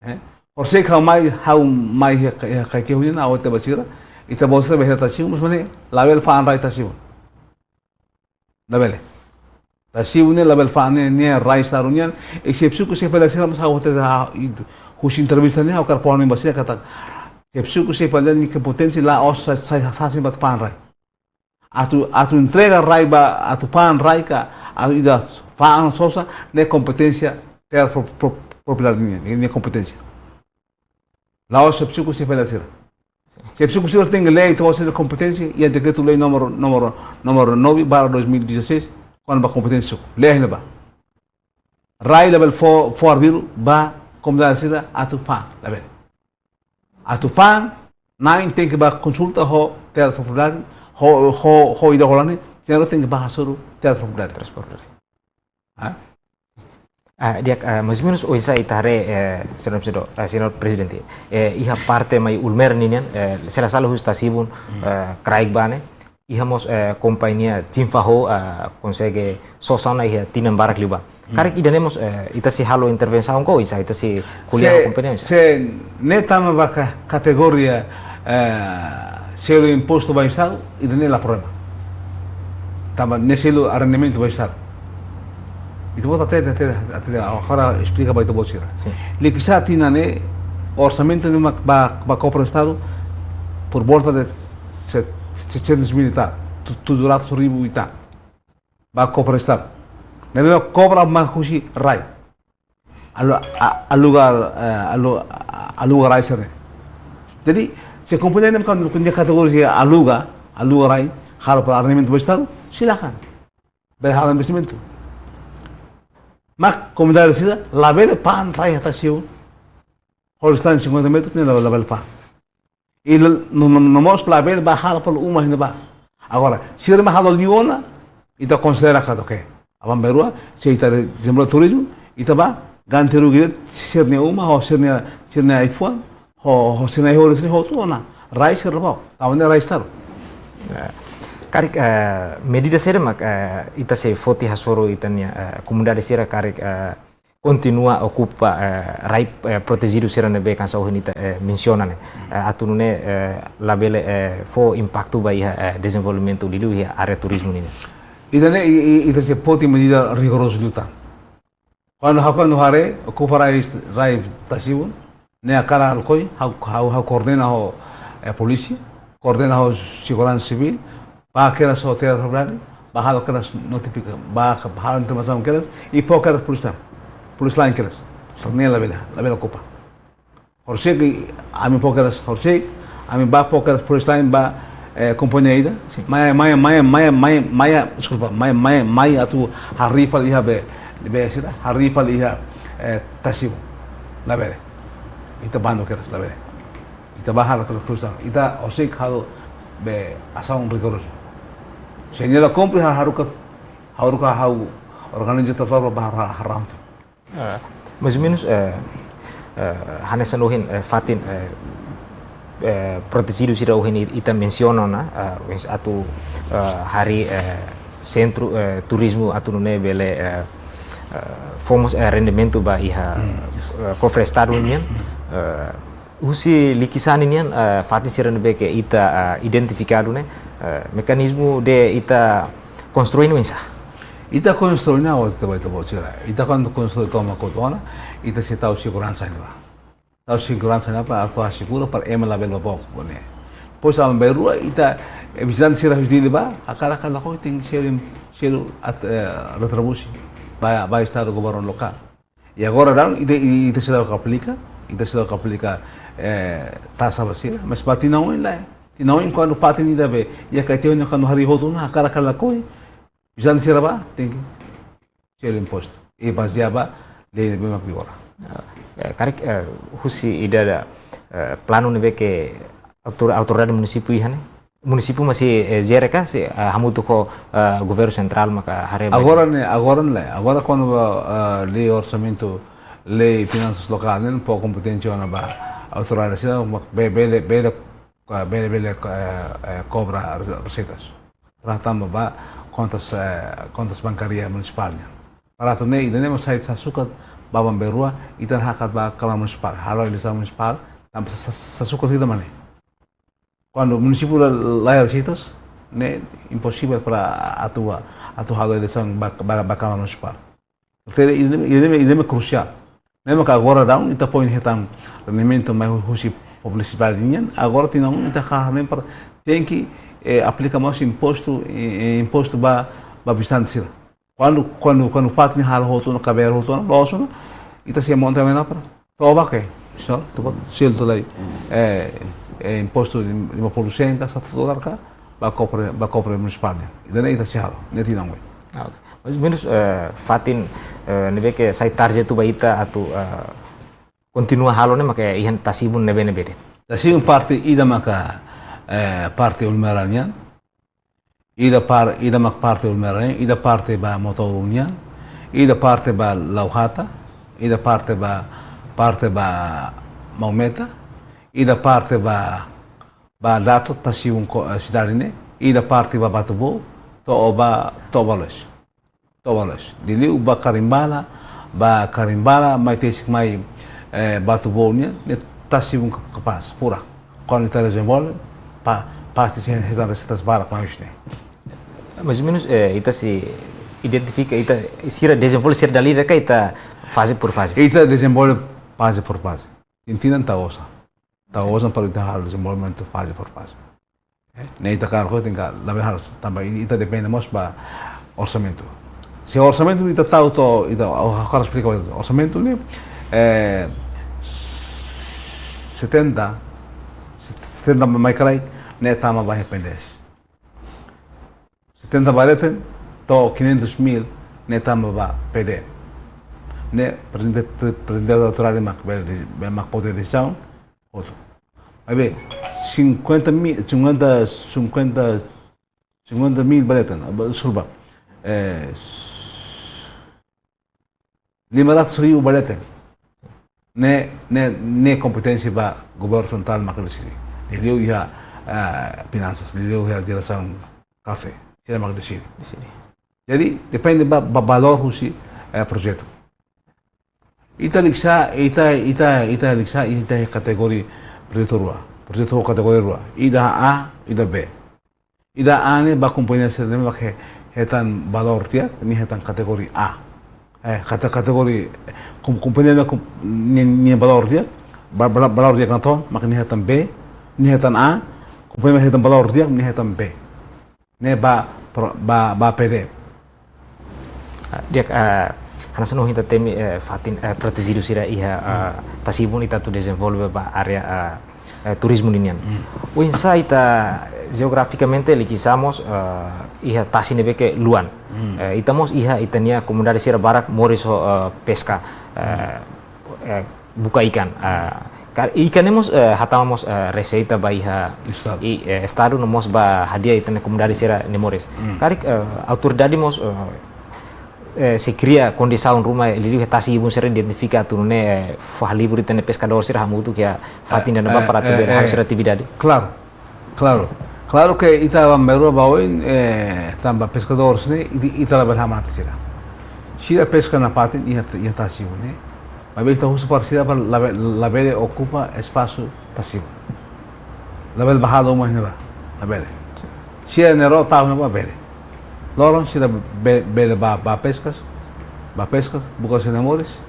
Eh? Horisehik ha'u mai, ha'u mai iha Kai-, iha Kaikeu nian, ha'u hatete ba sira, ita-boot sira be hela Tasiun, mas mane, labele fa'an rai Tasiun. Labele. Tasiun ne'e labele fa'an ne'e, ne'e rai Estadu nian, i xefe suku, xefe aldeia sira, mas ha'u hatete, ah, i husi entrevista ne'e, ha'u hakarak fó-hanoin ba sira katak, xefe suku, xefe aldeia nia kompeténsia la'ós sa, sa, sa, sa, ba atu fa'an rai. Atu, atu entrega rai ba, atu fa'an rai ka, atu ida fa'an sosa, ne'e kompeténsia, terras pro-, pro-, propriedade nian, ne'e kompeténsia. La'ós xefe suku, xefe aldeia sira. Xefe suku sira tenke lee, ita-boot sira kompeténsia, iha dekretu-lei númeru, númeru, númeru nove barra dois mil e dezasseis, kona-ba kompeténsia suku. Lee ne'ebá. Rai labele fó, fó arbiru ba komunidade sira atu fa'an, labele. Atu fa'an, na'in tenke ba konsulta ho terras propriedade, ho, ho, ho ida hola ne'e, sira tenke ba hasoru terras propriedade. Terras propriedade. Ah? Ah, di'ak, ah, mais ou menos oinsá ita haree, eh, señór Presidente, eh, señór Presidente, eh, iha parte mai Ulmer ninian, eh, se la sala husi Tasibun, eh, kraik ba ne'e, iha mós, eh, kompañia Tinfaho, ah, konsege sosa ona iha tinan barak liubá. Karik ida-ne'e mós, eh, ita sei halo intervensaun ka oinsá, ita sei ko'alia ho kompañia oinsá? Se ne'e tama ba ka-, kategoria, eh, selu impostu ba Estadu, ida-ne'e la problema. Tanba ne'e selu arrendamentu ba Estadu. Ita-boot hatete, hatete, hatete, agora esplika ba ita-boot sira. Sin. Likisá tinan ne'e orsamentu ne'e mak ba, ba kofre Estadu por volta de se-, setecentos mil e tal, tu-, tujuh ratus ribu e tal. Ba kofre Estadu. Ne'ebé kobra mak husi rai. Alu-, a-, aluga, eh, alu-, a-, aluga rai sira-ne'e. Jadi, se kompañia ne'e kan, kan kategoria aluga, aluga rai, halo para arrendamentu ba Estadu, silakan. Bele halo investimentu. Mas komunidade sira, labele fa'an rai iha Tasiun. Horizontál cinquenta metros, ne'e labele, labele fa'an. I la-, no, no, no mós labele ba halo para uma iha ne'ebá. Agora, sira mak halo liu ona, ita konsidera katak, oke. Aban-bainrua, se ita dezenvolve turizmu, ita ba ganti rugi sira-nia uma, ho sira-nia, sira-nia ai-fuan, ho, ho sira-nia ai-horis ne'e hotu ona. Rai sira la book, tanba ne'e rai Estadu. Eh, karik, eh, medida saida mak, eh, ita sei foti hasoru ita-nia, eh, komunidade sira karik, eh, kontinua okupa, eh, rai, eh, protejidu sira ne'ebé hanesan ohin ita, eh, mensiona ne'e. Eh, atu nune'e, eh, labele, eh, fó impaktu ba iha, eh, dezenvolvimentu liuliu iha área turizmu nian. Ida-ne'e, i, i, ita sei foti medida rigorozu liután. Kuandu ha'u, kuandu haree okupa rai, rai Tasibun, ne'e hakarak Alkoi, ha'u, ha'u, ha'u koordena ho, eh, polísia, koordena ho seguransa sivíl, ba kedas ho terras propriedade, ba halo kedas notifika, ba, ba halo intimasaun kedas, i fó kedas polísia, polísia la'en kedas. Ne'e labele, labele okupa. Horisehik, ami fó kedas horisehik, ami ba fó kedas polísia la'en ba, eh, kompañia ida. Sin. Mai, mai, mai, mai, mai, mai, deskulpa, mai, mai, mai atu harii fali iha be, be sira, harii fali iha, eh, Tasibun. Labele. Ita bandu kedas, labele. Ita ba halo kedas polísia la'en. Ita horisehik halo be asaun rigorozu. Se nia la kumpre, ha-, haruka, haruka ha'u organiza traballu ba ha-, ha-, ha-, Eh, mais ou menos, eh, eh, hanesan ohin, eh, fatin, eh, eh, protejidu sira ohin i-, ita mensiona ona, eh, wens atu, eh, harii, eh, sentru, eh, turizmu atu nune'e bele, eh, eh, fó mós, eh, rendimentu ba iha, hmm, yes, eh, kofre Estadu nian, hmm, eh, husi likisan nian, eh, fatin sira ne'ebé ke ita, eh, identifikadu ne'e, eh, mekanizmu ida ita konstrui ne'e oinsá? Ita konstrui ne'e, ita ba ita-boot sira. Ita kuandu konstrui tomak hotu ona, ita sei tau seguransa ne'ebá. Tau seguransa ne'e para atu asegura para ema labele bá book ne'e. Depois aban-bainrua ita, eh, vizitante sira husi Dili bá, hakarak ka lakohi tenke selu, selu at-, eh, retribuisaun ba, ba Estadu governu lokál. I agora daudaun ita, ita seidauk aplika, ita seidauk aplika, eh, taxa ba sira, mas ba tinan oin lae. Tinan oin kuandu fatin ida be, iha Caeteo ne'e kuandu harii hotu ona, hakarak ka lakohi, vizitante sira bá, tenke selu impostu. I bazeia ba lei ne'ebé mak vigora. Eh, karik, eh, husi ida-idak, eh, planu ne'ebé ke autor-, autoridade munisípiu iha ne'e? Munisípiu mak sei, eh, jere ka, sei, eh, hamutuk ho, eh, governu sentrál maka haree ba? Agora ne'e, agora ne'e lae. Agora kuandu ba, eh, lei orsamentu, lei finansas lokál ne'e fó kompeténsia ona ba autoridade sira mak be-, bele, bele, bele, bele, eh, eh, kobra re-, reseitas. Para tama ba kontas, eh, kontas bankária munisipál nian. Para atu nune'e ida-ne'e mak sai sasukat ba aban-bainrua, ita hakat ba Kámara Munisipál, halo eleisaun munisipál, tanba sa-, sa-, sasukat ida mak ne'e. Kuandu munisípiu la, laiha reseitas, ne'e imposivel para atu, atu halo eleisaun ba, ba, ba Kámara Munisipál. Portantu, ida-ne'e, ida-ne'e, ida-ne'e krusiál. Ne'e maka agora daudaun ita foin hetan rendimentu mai hu-, husi publisidade nian, agora tinan oin ita hakarak para tenke, eh, aplika mós impostu, eh, eh, impostu ba, ba vizitante sira. Kuandu, kuandu, kuandu fatin halo hotu ona, kabeer hotu ona, loos ona, ita sei monta mai na para. Toba ke, so, toba, selu to'o lai, eh, eh, impostu lima puluh sen ka, satu dolar ka, ba kofre, ba kofre munisipál nian. Ida-ne'e ita sei halo, ne'e tinan oin. Ah, oke. Mais ou menus, eh, fatin, eh, ne'ebé ke sai target ba ita atu, eh, kontinua halo ne'e maka iha tasi-ibun ne'ebé-ne'ebé de'it? Tasi-ibun parte ida maka, eh, parte Ulmerra nian, ida par-, ida mak parte Ulmerra nian, ida parte ba Motoru nian, ida parte ba Lauhata, ida parte ba, parte ba Maumeta, ida parte ba, ba Dato, tasi-ibun ko-, eh, sidade ne'e, ida parte ba Batu Bou, to'o ba, to'o ba Loloos. To'o ba Loloos. Liuliu ba Karimbala, ba Karimbala, mai tesik mai, eh, Batu Bou nian, ne'e tasi-ibun ka-, kapás, furak. Kuandu ita dezenvolve, pa-, pasti sei hetan reseitas barak mai husi ne'e. Mais ou menus, eh, ita sei identifika, ita sira dezenvolve sira dala ida ka ita faze por faze? Ita dezenvolve faze por faze. Tinan-tinan tau osan. Tau osan para ita halo dezenvolvimentu faze por faze. Eh, ne'e ita hakarak tenke labele halo, tanba ita depende mós ba orsamentu. Se orsamentu ita tau to'o, ita, ha'u hakarak esplika, orsamentu ne'e, eh, setenta, setenta mai kraik, ne'e tama ba P D S. Setenta ba leten, to'o quinhentos mil, ne'e tama ba P D. Ne'e prezidente, pre-, prezidente autoridade mak bele, mak pode desizaun, hotu. Maibé, cinquenta mil, cinquenta, cinquenta, cinquenta mil ba leten, aba, deskulpa. Eh, lima ratus ribu ba leten. Ne'e, ne'e, ne'e kompeténsia ba governu sentrál mak deside. Liuliu iha, ah, finansas, liuliu iha diresaun kafé. Sira mak deside. Deside. Jadi, depende ba, ba valór husi, eh, projetu. Ita liksa, ita, ita, ita liksa, ita kategoria projetu rua. Projetu kategoria rua. Ida A, ida B. Ida A ne'e ba kompañia sira ne'ebé ke hetan valór di'ak, nia hetan kategoria A. Eh, kate-, kategoria kom-, kompañia ne'e kom-, nia, nia valór di'ak, ba-, ba-, valór di'ak natoon, maka nia hetan B, nia hetan A, kompañia hetan valór di'ak, nia hetan B. Ne'e ba pro-, ba, ba P D. Ah, di'ak, ah, hanesan ohin ita temi, eh, fatin, eh, protejidu sira iha, ah, tasi-ibun ita atu dezenvolve ba área, ah, eh, turizmu ninian. Oinsá ita jeografikamente likisá mós, eh, iha tasi ne'ebé ke luan. Eh, ita mós iha ita-nia komunidade sira barak moris ho, eh, peska, eh, eh, buka ikan. Ah, ka-, ikan ne'e mós, eh, hatama mós, eh, reseita ba iha Estadu. I, eh, Estadu no mós ba hadi'a ita-nia komunidade sira ne'e moris. Karik, eh, autoridade mós, eh, eh, sei kria kondisaun ruma liuliu iha tasi-ibun sira identifika atu nune'e, eh, fó halibur ita-nia peskadór sira hamutuk iha fatin ida-ne'ebá, eh, para atu, eh, bele halo, eh, sira atividade. Klaru. Klaru. Klaru ke ita aban-bainrua ba oin, eh, tanba peskadór sira ne'e, ita, ita labele hamate sira. Sira peska nafatin iha, iha tasi-un ne'e. Maibé ita husu para sira para labele, labele okupa espasu tasi-un. Labele bá halo uma iha ne'ebá. Labele. Sira ne'e ró tau ne'ebá bele. Loron sira be-, bele bá, bá peskas, bá peskas, buka sira-nia moris,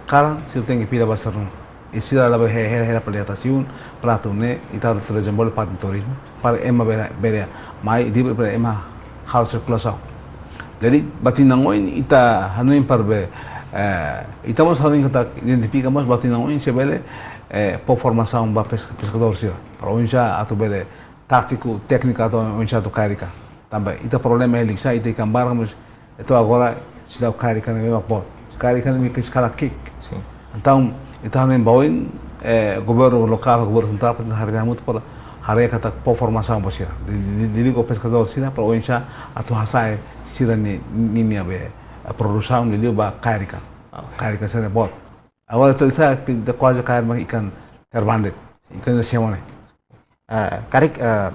kalan sira tenke fila ba sira-nia uma. I sira labele he-, he-, hela para iha tasi-un, para atu nune'e, ita atu dezenvolve parte turizmu, para ema bele, bele mai, i depois para ema halo sirkulasaun. Jadi, ba tinan oin ita hanoin para be, eh, ita mós hanoin katak identifika mós ba tinan oin se bele, eh, fó formasaun ba pes-, peskadór sira. Para oinsá atu bele tátiku, tékniku atu oinsá atu kaer ikan. Tanba ita problema iha Likisá, ita ikan barak, mas entaun agora seidauk kaer ikan ne'ebé mak boot. Kaer ikan ne'ebé ke eskala ki'ik. Sin. Entaun, ita hanoin ba oin, eh, governu lokál, governu sentrál, para haree hamutuk para haree katak fó formasaun ba sira. Li-, li-, li-, liga ho peskadór sira, para oinsá atu hasa'e sira-nia, nia, nia be, eh, produsaun, liuliu ba kaer ikan. Oke. Kaer ikan sira-ne'e boot. Agora ita sa ke ita kuaze kaer mak ikan terbang de'it. Ikan semo ne'e. Eh, karik, eh,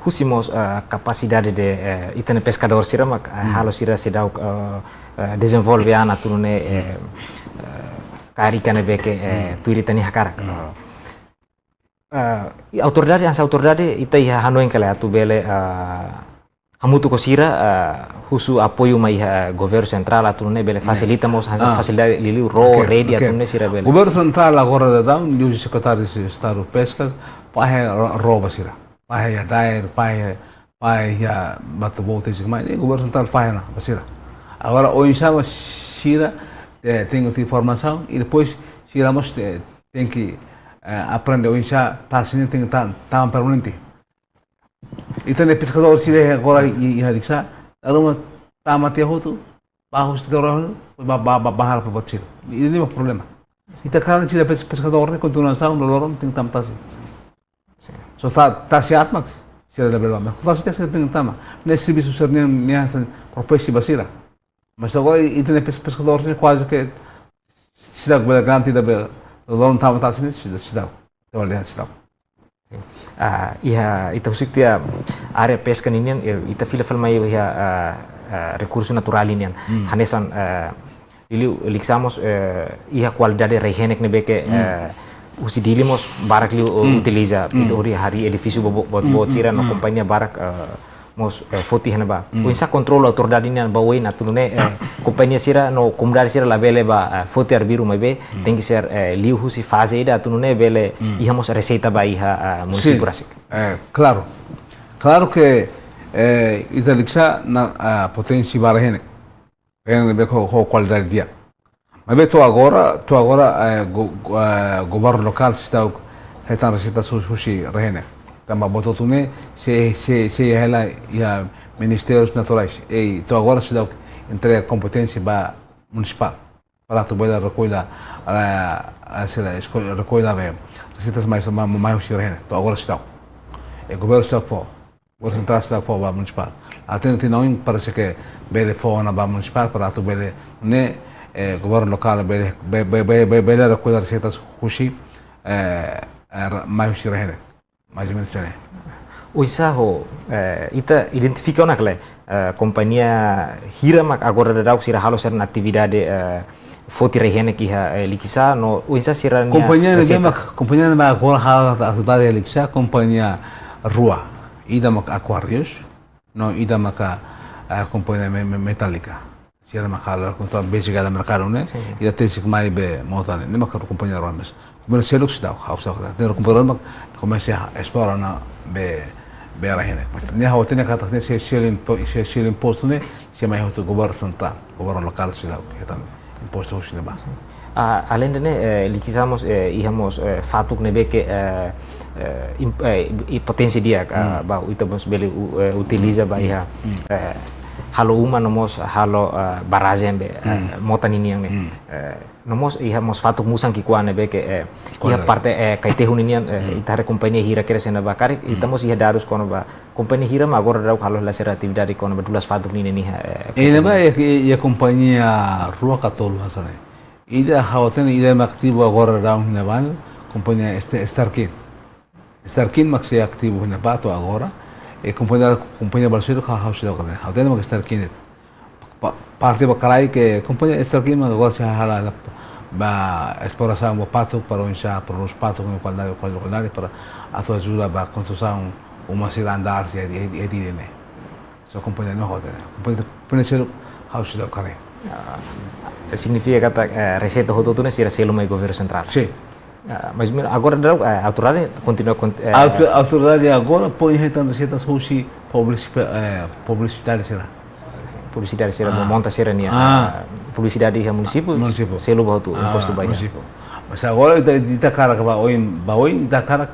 husi mós, eh, kapasidade de, eh, ita-nia peskadór sira mak, eh, halo sira seidauk, eh, eh, dezenvolve an atu nune'e, eh, eh, kaer ikan ne'ebé ke, eh, tuir ita-nia hakarak. Eh, i autoridade, hanesan autoridade, ita iha hanoin ka lae atu bele, eh, hamutuk ho sira, eh, husu apoiu mai iha, eh, governu sentrál atu nune'e bele fasilita mós hanesan fasilidade liuliu ró, rede atu nune'e sira bele. Governu sentrál agora daudaun, liuhusi Sekretáriu Estadu Peskas, fahe ró, ró ba sira. Fahe iha Dair, fahe, fahe iha Batu Boot, isi kemai, i governu sentrál fahe ona ba sira. Agora, oinsá mak sira, eh, tenke formasaun, i depois sira mós, eh, tenke, eh, aprende oinsá tasi ne'e tenke ta-, tama permanente. Ita-nia peskadór sira agora i, iha Likisá, lalu mak tama tiha hotu, bá husi tiha hotu, bá, bá, bá, bá halo para buat sira. Ida-ne'e mak problema. Ita karik sira pes-, peskadór ne'e kontinuasaun, loron tenke tama tasi. Sin. Só ta-, tasi aat mak sira labele bá. Mas tasi tiha sira tenke tama. Ne'e servisu sira-nia, nia hanesan profesi ba sira. Mas agora ita-nia pes-, peskadór ne'e kuaze ke seidauk bele garante ida be loron tama tasi ne'e seidauk, seidauk. Ita bele dehan seidauk. Ah, iha ita husik tiha área peska ninian, eh, ita fila fali mai iha, ah, ah, rekursu naturál ninian. Hmm. Hanesan, eh, liuliu Likisá mós, eh, iha kualidade rai-henek ne'ebé ke, eh, husi Dili mós barak liu, eh, utiliza. Ita hodi harii edifísiu bo-, bo-, boot-boot sira no kompañia barak, eh, mós, eh, foti iha ne'ebá. Oinsá kontrolu autoridade nian ba oin atu nune'e, eh, kompañia sira no komunidade sira labele bá, eh, foti arbiru maibé, tenke ser, eh, liuhusi faze ida atu nune'e bele iha mós reseita ba iha, eh, munisípiu rasik. Eh, klaru. Klaru ke, eh, ita Likisá iha, ah, poténsia ba rai-henek. Rai-henek ne'ebé ho, ho kualidade di'ak. Maibé to'o agora, to'o agora, eh, go-, go-, eh, governu lokál seidauk hetan reseita hu-, husi rai-henek. Tanba buat hotu ne'e sei, sei, sei hela iha ministérius naturais. I to'o agora seidauk entrega kompeténsia ba munisipál. Para atu bele rekolla, eh, eh, sei la, esko-, rekolla be reseitas mai, mai, mai husi rai-henek. To'o agora seidauk. I governu seidauk fó. Governu sentrál seidauk fó ba munisipál. Até tinan oin parese ke bele fó ona ba munisipál para atu bele nune'e, eh, governu lokál bele, be-, be-, be-, be-, bele rekolla reseitas husi, eh, eh, ra-, mai husi rai-henek. Mais ou menus ne'e. Oinsá ho, eh, ita identifika ona ka lae, eh, kompañia hira mak agora daudaun sira halo sira-nia atividade, eh, foti rai-henek iha, eh, Likisá no oinsá sira-nia reseita? Kompañia ne'ebé mak, kompañia ne'ebé mak agora halo atividade iha Likisá, kompañia rua. Ida mak Aquarius, no ida maka, eh, kompañia me-, me-, Metallica. Sira mak halo kontra basic iha merkadu ne'e. Sin, sin. Ida tesik mai be mota ne'e. Ne'e maka kompañia rua mós. Kompañia seluk seidauk, ha'u seidauk. Ne'e kompañia rua mak komesa esplora ona be, be rai-henek. Mas ne'e ha'u hatene katak ne'e sei, sei impo-, sei, sei impostu ne'e, sei mai hotu governu sentrál, governu lokál seidauk hetan impostu husi ne'ebá. Ah, alende ne'e, eh, Likisá mós, eh, iha mós, eh, fatuk ne'ebé ke, eh, eh, im-, eh, i poténsia di'ak, ah, ba ita mós bele u-, eh, utiliza ba iha, eh, halo uma no mós halo, eh, barrajen be, eh, mota ninian ne'e. Eh, no mós iha mós fatuk musan ki'ikoan ne'ebé ke, eh, iha parte, eh, Kaitehu ninian, eh, ita haree kompañia hira kedas iha ne'ebá karik, ita mós iha dadus kona-ba kompañia hira mak agora daudaun halo hela sira atividade kona-ba dulas fatuk ninian iha, eh, Kaitehu. Iha ne'ebá iha, iha kompañia rua ka tolu hanesan ne'e. Ida ha'u hatene ida mak ativu agora daudaun iha ne'ebá ne'e, kompañia St-, Starkin. Starkin mak sei ativu iha ne'ebá to'o agora. I kompañia, kompañia balu seluk ha'u, ha'u seidauk hatene. Ha'u hatene mak Starkin de'it. Pa-, parte ba kraik, kompañia Estrela Klima agora sei halo, halo ba esplorasaun ba patuk, para oinsá produz patuk ho kualidade, kualidade, kualidade, para atu ajuda ba konstrusaun uma sira andar sira iha, iha, iha ida-ne'e. So kompañia ne'e hotu ne'e. Kompañia, kompañia seluk ha'u seidauk haree. Ah, signifika katak, eh, reseita hotu-hotu ne'e sira selu mai governu sentrál. Sin. Ah, mais ou menus agora daudaun, eh, autoridade kontinua kont-, eh, Auto-, autoridade agora foin hetan reseitas husi publici-, eh, publisidade sira. Publisidade sira, Ah. monta sira-nia, Ah. eh, publisidade iha munisípiu, Munisípiu. selu ba hotu, Ah, impostu ba iha. munisípiu. Mas agora ita, ita hakarak ba oin, ba oin ita hakarak,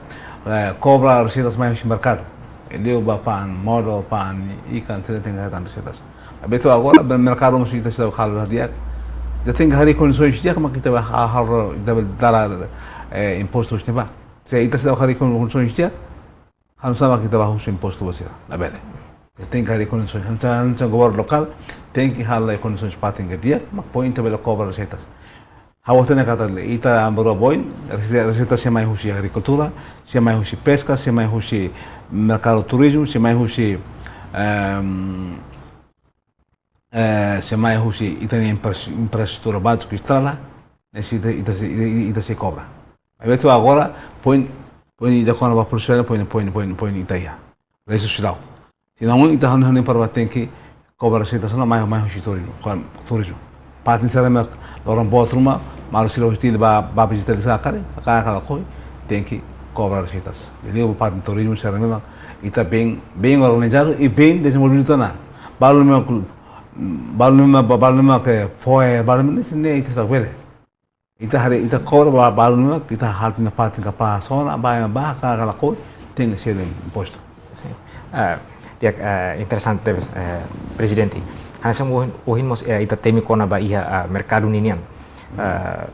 eh, kobra reseitas mai husi merkadu. Liu ba fa'an modo, fa'an ikan, sira tenke hetan reseitas. Maibé to'o agora, be merkadu mós ita seidauk halo di'ak. Ita tenke harii kondisoens di'ak, mak ita bele ha-, halo, ita bele dala, eh, impostu husi ne'ebá. Se ita seidauk harii kon-, kondisoens di'ak, hanesan mak ita bá husu impostu ba sira. Labele. Ita tenke harii kondisoens. Hanesan, hanesan governu lokál, tenke halo kondisoens fatin ke di'ak, mak foin ita bele kobra reseitas. Ha'u hatene katak ita bainhira ba oin, rese-, reseita sei mai husi agrikultura, sei mai husi peska, sei mai husi merkadu turizmu, sei mai husi, ehm, eh, sei mai husi ita-nia infras-, infraestrutura báziku estrada, ne'e sei ita, ita sei, ita, ita sei kobra. Maibé to'o agora, foin, foin ida kona-ba polísia, foin, foin, foin, foin ita iha. Resu seidauk. Tinan oin ita hanoin, hanoin para tenke kobra reseitas ona mai, mai husi turizmu, kon-, turizmu. Fatin sira mak loron boot ruma, maluk sira husi Dili bá, bá vizita Dili sira karik, hakarak ka lakohi, tenke kobra reseitas. Jadi, parte turizmu sira memang ita bem, bem organizadu i bem dezenvolvidu ona. Balu ne'e mak, balu ne'e mak, balu ne'e mak ke fo'er, balu ne'e mak ne'e ita seidauk bele. Ita harii, ita kobra ba-, balu ne'e mak, ita halo tiha ona fatin kapás ona, bá, bá, hakarak ka lakohi, tenke selu impostu. Sin. Ah, di'ak, ah, interesante tebes, eh, Prezidente. Hanesan ohin, ohin mós, eh, ita temi kona-ba iha, ah, merkadu ninian. Ah,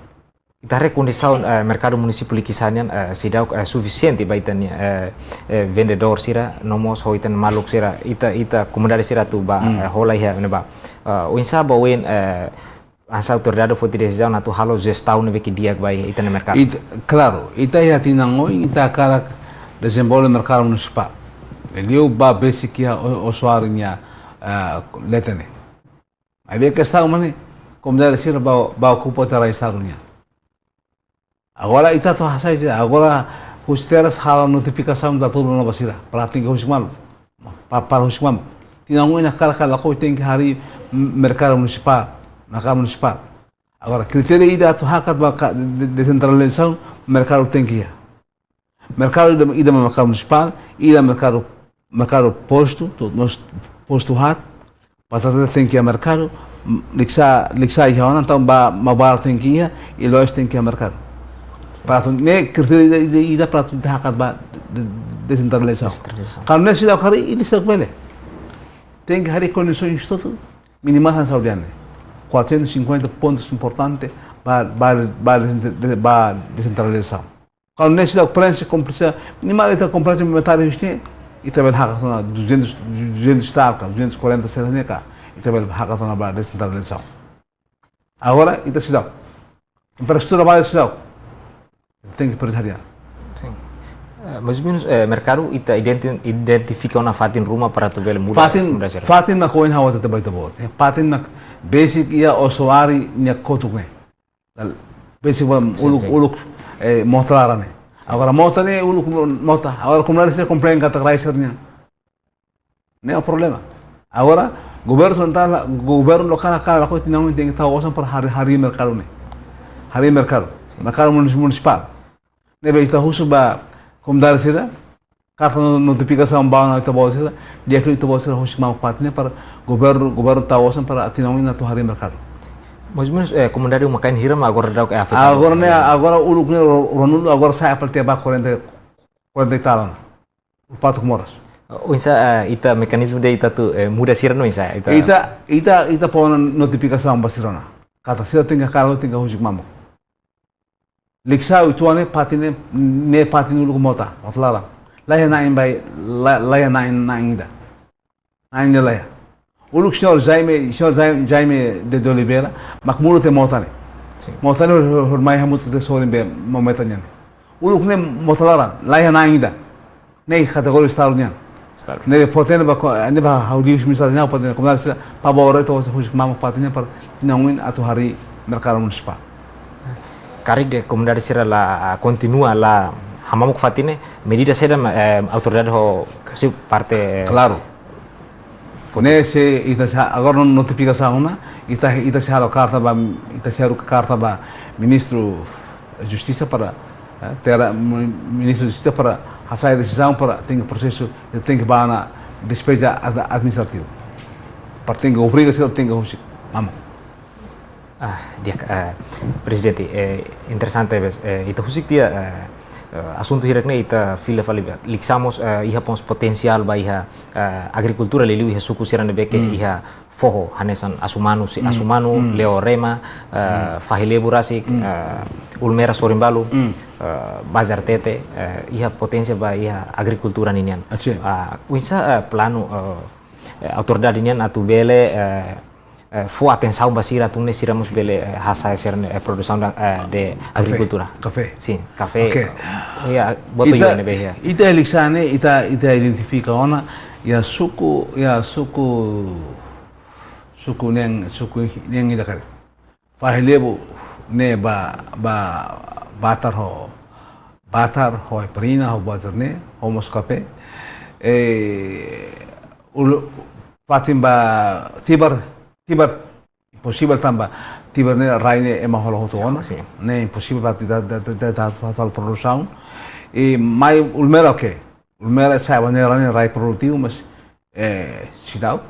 ita haree kondisaun, eh, merkadu munisípiu Likisá nian, eh, seidauk, eh, sufisiente ba ita-nia, eh, eh, vendedór sira, no mós ho ita-nia maluk sira, ita, ita komunidade sira atu bá, Hmm. eh, hola iha ne'ebá. Ah, oinsá ba oin, eh, hanesan autoridade foti desizaun atu halo jestaun ne'ebé ke di'ak ba ita-nia merkadu. It-, klaru, ita iha tinan oin, ita hakarak dezenvolve merkadu munisipál. Liu ba besik iha o-, Osoari nia, ah, leten ne'e. Maibé kestaun mak ne'e, komunidade sira bá, bá okupa terrenu Estadu nian. Agora ita atu hasai sira, agora husi Terras halo notifikasaun atu hato'o ona ba sira, para tenke husik malu. Pa-, para husik malu. Tinan oin hakarak ka lakohi tenke harii m-, merkadu munisipál, merkadu munisipál. Agora, kritéria ida atu hakat ba ka-, de-, desentralizasaun, merkadu tenke iha. Merkadu ida, ida mak merkadu munisipál, ida merkadu, merkadu postu, to, nos, postu haat, pasar tenke iha merkadu, m-, Likisá, Likisá iha ona, entaun ba, Maubara tenke iha, i Loloos tenke iha merkadu. Para atu, ne'e kritéria ida, ida, ida para atu hakat ba de-, desentralizasaun. Desentralizasaun. Kuandu ne'e seidauk harii, ita seidauk bele. Tenke harii kondisoens hotu, minimál hanesan ohin dehan ne'e. Quatrocentos e cinquenta pontos importantes ba, ba, ba, desentra-, ba desentralizasaun. Kuandu ne'e seidauk prenxe, kompleta, minimál ita kompleta metáde husi ne'e, ita bele hakat ona duzentos, duzentos tal ka, duzentos e quarenta sira ne'e ka, ita bele hakat ona ba desentralizasaun. Agora, ita seidauk. Infraestrutura báziku seidauk. Tenke prioritária. Sin. Eh, mais ou menus, eh, merkadu ita identi-, identifika ona fatin ruma para atu bele muda, Fatin, muda sira. Fatin mak ohin ha'u hatete ba ita-boot. Eh, fatin mak besik iha Osoari nia kotuk ne'e. Besik ba Sin, uluk, sin. uluk, eh, mota laran ne'e. Agora mota ne'e, uluk mota. Agora komunidade sira komplain katak rai sira-nian. Ne'e problema. Agora, governu sentrál, governu lokál, hakarak ka lakohi tinan oin tenke tau osan para harii, harii merkadu ne'e. Harii merkadu. Sin. Merkadu munis-, munisipál. Ne'ebé ita husu ba komunidade sira, karta no-, notifikasaun ba ona ita-boot sira, di'ak liu ita-boot sira husik mamuk fatin ne'e para governu, governu tau osan para tinan oin atu harii merkadu. Mais ou menus, eh, komunidade uma-kain hira mak agora daudaun ke afetadu? Agora ne'e, agora uluk ne'e ro-, ruanulu, agora sa'e apel tiha ba quarenta, quarenta e tal ona. Patuk moras. Oinsá, eh, ita mekanizmu ida ita atu, eh, muda sira no oinsá, ita Ita, ita, ita fó ona notifikasaun ba sira ona. Katak sira tenke hakarak, tenke husik mamuk. Likisá uitoan ne'e fatin ne'e, ne'e fatin uluk mota, mota laran. Laiha na'in ba, la-, laiha na'in, na'in ida. Na'in ida laiha. Uluk señór Jaime, señór Jaime, Jaime de, de Oliveira, mak muda tiha mota ne'e. Sin. Mota ne'e hor-, hor-, hor mai hamutuk tiha sorin be Maumeta nian. Uluk ne'e mota laran, laiha na'in ida. Ne'e kategoria Estadu nian. Ne'ebé importante ba ko-, ne'ebé ha'u liu husi ministra, importante komunidade sira, para bele atu husik mamuk fatin ne'e para tinan oin atu harii merkadu munisipál. Karik de'it komunidade sira la, ah, kontinua la hamamuk fatin ne'e, medida saida, eh, autoridade ho husi parte, eh, Klaru. Ne'e se ita sei, agora no-, notifikasaun ona, ita, ita sei halo karta ba, ita sei haruka karta ba Ministru Justisa para, eh, tera, mi-, Ministru Justisa para hasai desizaun para tenke prosesu, tenke ba ona despeja ad-, administrativu. Para tenke obriga sira tenke husik mamuk. Ah, di'ak, eh, Prezidente, eh, interesante, bes, eh, ita husik tiha, eh, eh, asuntu hirak-ne'e ita fila fali ba. Likisá mós, eh, iha pons potensiál ba iha, eh, agrikultura, liuliu iha suku sira ne'ebé ke iha foho, hanesan Asumanu, si-, Asumanu, Leorema, eh, Fahi Lebu rasik, eh, Ulmera Sorimbalu, eh, Bazar Tete, eh, iha potensiál ba iha agrikultura ninian. Ah, oinsá, eh, planu, eh, eh, autoridade nian atu bele, eh, eh, fó atensaun ba sira atu nune'e sira mós bele, eh, hasa'e sira-nia, eh, produsaun da, eh, de agrikultura. Kafé. Sin, kafé. Oke. Ya, buat ita, ida-ne'ebé ya. Ita likisá ne'e, ita, ita identifika ona, ya suku, ya suku, suku neen, suku neen ida karik. Fahi Lebu ne'e ba, ba, Batar ho, Batar ho Perina ho Batar ne'e, ho mós kafé. Eh, ul-, fatin ba Tibar, Tibar imposivel tanba Tibar ne'e rai ne'e ema hola hotu ona. Sin. Ne'e imposivel ba ita, ita, ita, ita, ita halo produsaun. I mai Ulmera oke. Ulmera sa'e ba ne'e rai, rai produtivu, mas, eh, seidauk.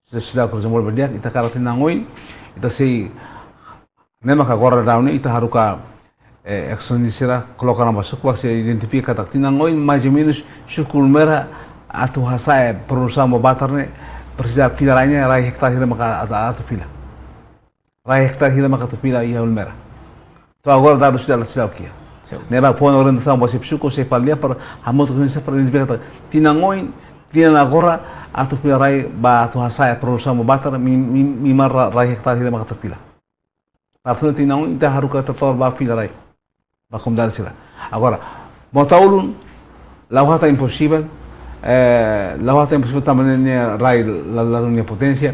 Seidauk, seidauk dezenvolve di'ak, ita hakarak tinan oin, ita sei, ne'e maka agora daudaun ne'e ita haruka, eh, asaun sira, koloka ona ba suku, ba sira identifika katak tinan oin, mais ou menus, suku Ulmera, atu hasa'e produsaun ba Batar ne'e, presiza fila rai ne'e, rai hektare hira maka atu, atu fila. Rai hektare hira maka atu fila iha Ulmera. To'o agora dadus sira la, sira oke. Sin. Ne'ebé fó ona orientasaun ba xefe suku, xefe aldeia para hamutuk ho sira para identifika katak tinan oin, tinan agora atu fila rai ba atu hasa'e produsaun ba Batar mi-, mi-, mimar ra-, rai hektare hira maka atu fila. Para atu nune'e tinan oin ita haruka tratór ba fila rai ba komunidade sira. Agora, Mota-Ulun, la'o hata imposivel, eh, la'o hata imposivel tanba ne'e, ne'e rai la, la, la nia poténsia.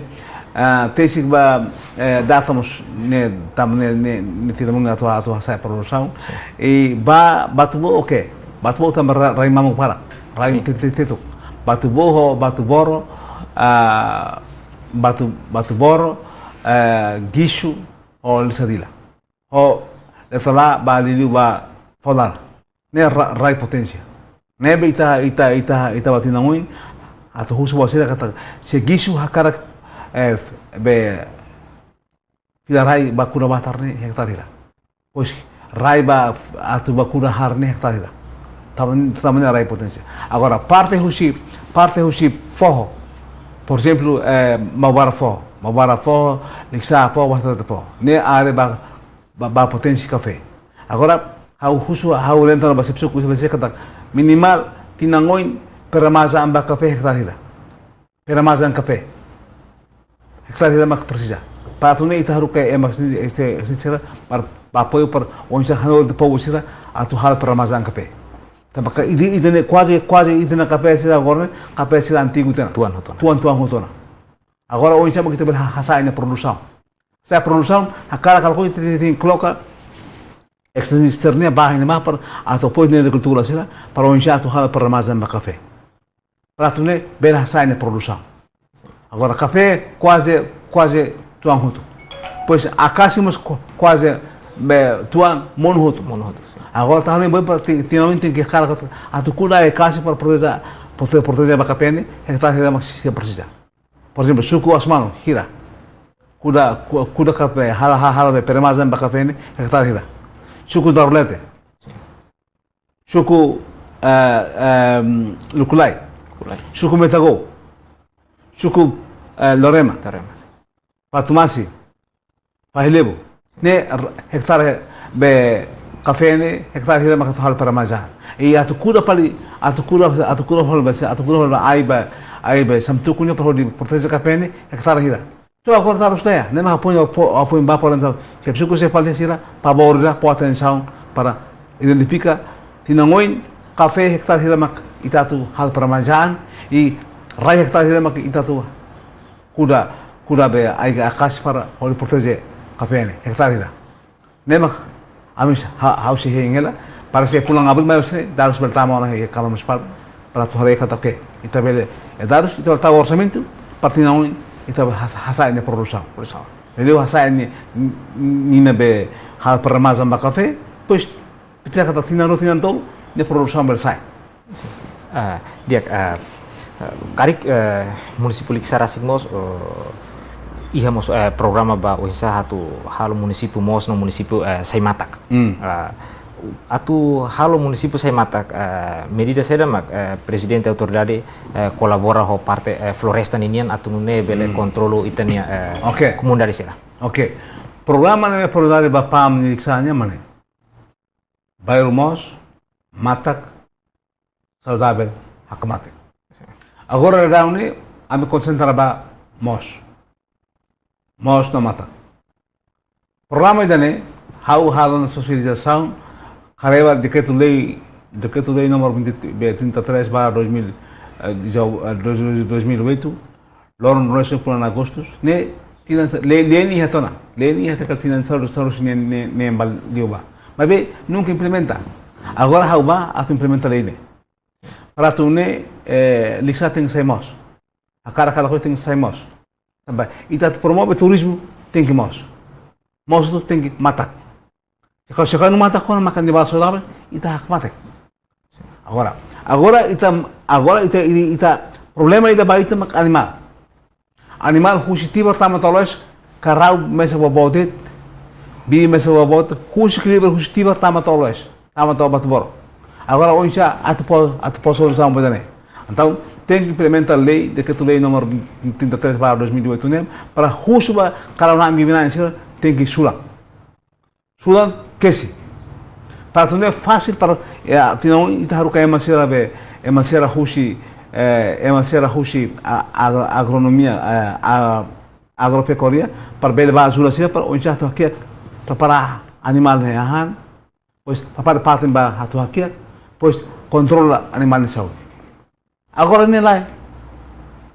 Ah, tesik ba, eh, data mós ne'e, tanba ne'e, ne'e, ne'e tidak mungkin atu, atu hasa'e produsaun. Sin. I ba, Batu-Bo'o, oke. Batu-Bo'o tanba ra-, rai mamuk barak. Rai, sin, te-, te-, tetuk. Batu-Bo'o, Batu-Boro, ah, Batu, Batu-Boro, eh, Guixu, ho Lisadila. Ho, Lefala, ba liuliu ba Folar. Ne'e ra-, rai poténsia. Ne'ebé ita, ita, ita, ita ba tinan oin, atu husu ba sira katak, se Guixu hakarak, eh, f-, be, fila rai ba kuda Batar ne'e hektare hira. Pois, rai ba f-, atu ba kuda Har ne'e hektare hira. Tanba, tanba ne'e rai poténsia. Agora, parte husi, parte husi foho. Por ezemplu, eh, Maubara foho. Maubara foho, likisá foho, Batar foho. Ne'e área ba ba, ba poténsia kafé. Agora, ha'u husu, ha'u orienta ba xefe suku, xefe suku katak, minimal, tinan oin, premaza an ba kafé hektare hira. Premaza an kafé. Hektare hira mak presiza. Para atu nune'e ita haruka ema sini, este, este sira, para, ba apoiu para, oinsá hanorin povu sira, atu halo premaza an kafé. Tanba ka, ida, ida-ne'e kuaze, kuaze ida-ne'e kafé sira agora, kafé sira antigu tiha ona. Tuan hotu ona. Tuan, tuan hotu ona. Agora, oinsá mak ita bele ha-, hasa'e nia produsaun. Hasa'e produsaun, hakarak, hakarak ita tenke, tenke koloka, extension sira-ne'e ba iha ne'ebá para atu apoiu nia agrikultór sira, para oinsá atu halo premaza an ba kafé. Para atu nune'e, bele hasa'e nia produsaun. Agora, kafé, kuaze, kuaze tuan hotu. Pois, akasi mós ku-, kuaze, be, tuan monu hotu. Monu hotu, sin. Agora, tanba ne'e, boi, para ti-, tinan oin tenke hakarak atu, atu kuda akasi para proteje, prote-, proteje ba kafé ne'e, hektare hira mak sei presiza. Por ezemplu, suku Asumanu, hira. Kuda, ku-, kuda kafé, halo, halo, halo be premaza an ba kafé ne'e, hektare hira. Suku Darulete. Sin. Suku, eh, em, Lukulai. Lukulai. Suku Metagou. Suku, eh, Lorema. Lorema. Fatumasi. Fahi Lebu. Ne'e r-, hektare be kafé ne'e, hektare hira mak atu halo premaza an. I atu kuda fali, atu kuda, atu kuda fali be, atu kuda fali be ai be, ai be Samtuku ne'e para hodi proteje kafé ne'e, hektare hira. To'o agora terus ne'e, ne'e mak apoiu, apo-, apoiu ba, por ezemplu, xefe suku, xefe aldeia sira, para bele fó atensaun para identifika, tinan oin, kafé hektare hira mak ita atu halo premaza an, I rai hektare hira mak ita atu kuda, kuda be ai akasi para hodi proteje kafé ne'e, hektare hira. Ne'e mak ami ha-, ha'u sei hein hela, para se pulang abri mai se dadus bele tama ona iha Kámara Munisipál, para atu haree katak oke, ita bele, eh, dadus, ita tau orsamentu, para tinan oin, ita bele has-, hasa'e nia produsaun, produsaun. Jadi hasa'e nia, nia ne'ebé halo permazan ba kafé, depois, ita katak tinan rua, tinan tolu, nia produsaun bele sa'e. Sin. Ah, di'ak, ah, ah, karik, eh, munisípiu Likisá rasik mós, eh, iha mós, eh, programa ba oinsá atu halo munisípiu moos no munisípiu, eh, sai matak. Hmm. Ah, atu halo munisípiu sai matak, eh, medida saida mak, eh, Prezidente Autoridade, eh, kolabora ho parte, eh, floresta ninian atu nune'e bele Hmm. kontrolu ita-nia, eh, Oke. komunidade sira. Oke. Programa ne'e prioridade ba PAM nia Likisá nian mak ne'e. Bairru moos, matak, saudavel, hakmatek. Agora daudaun ne'e, ami konsentra ba moos. Moos no matak. Programa ida-ne'e, ha'u halo ona sosializasaun, haree ba dekretu-lei, dekretu-lei número vinte, be, trinta e três barra dois mil, eh, dezoito, eh, dois, dois mil e oito, loron ruanulu fulan Agostu, ne'e tinan sa-, lei, lei ne'e iha tiha ona, lei ne'e iha tiha ona, tinan sanulu, sanulu ne'e, ne'e, ne'e bá liu bá. Maibé nunka implementa. Agora ha'u bá atu implementa lei ne'e. Para atu nune'e, eh, Likisá tenke sai moos. Hakarak ka lakohi tenke sai moos. Tanba ita atu promove turizmu tenke moos. Moos atu tenke matak. Se karik, se karik no matak kona maka animál saudavel, ita hakmatek. Agora, agora ita, agora ita, ita, ita problema ida ba ita mak animál. Animál husi Tibar tama to'o Loloes, karau mesak ba boot de'it, bibi mesak ba boot, husik liu husi Tibar tama to'o Loloes, tama to'o Batuboro. Agora oinsá atu fó, atu fó solusaun ba ida-ne'e. Entaun, tenke implementa lei, dekretu-lei número trinta e três barra dois mil e oito ne'e, para husu ba karau-na'in bibi-na'in sira tenke sulan. Sulan kesi. Para atu nune'e fasil para, eh, tinan oin ita haruka ema sira be, ema sira husi, eh, ema sira husi a-, agro-, agronomia, eh, a-, agropecuária, para bele bá ajuda sira, para oinsá atu hakiak, prepara animál ne'e hahán, depois prepara patin ba atu hakiak, depois kontrola animál nia saúde. Agora ne'e lae.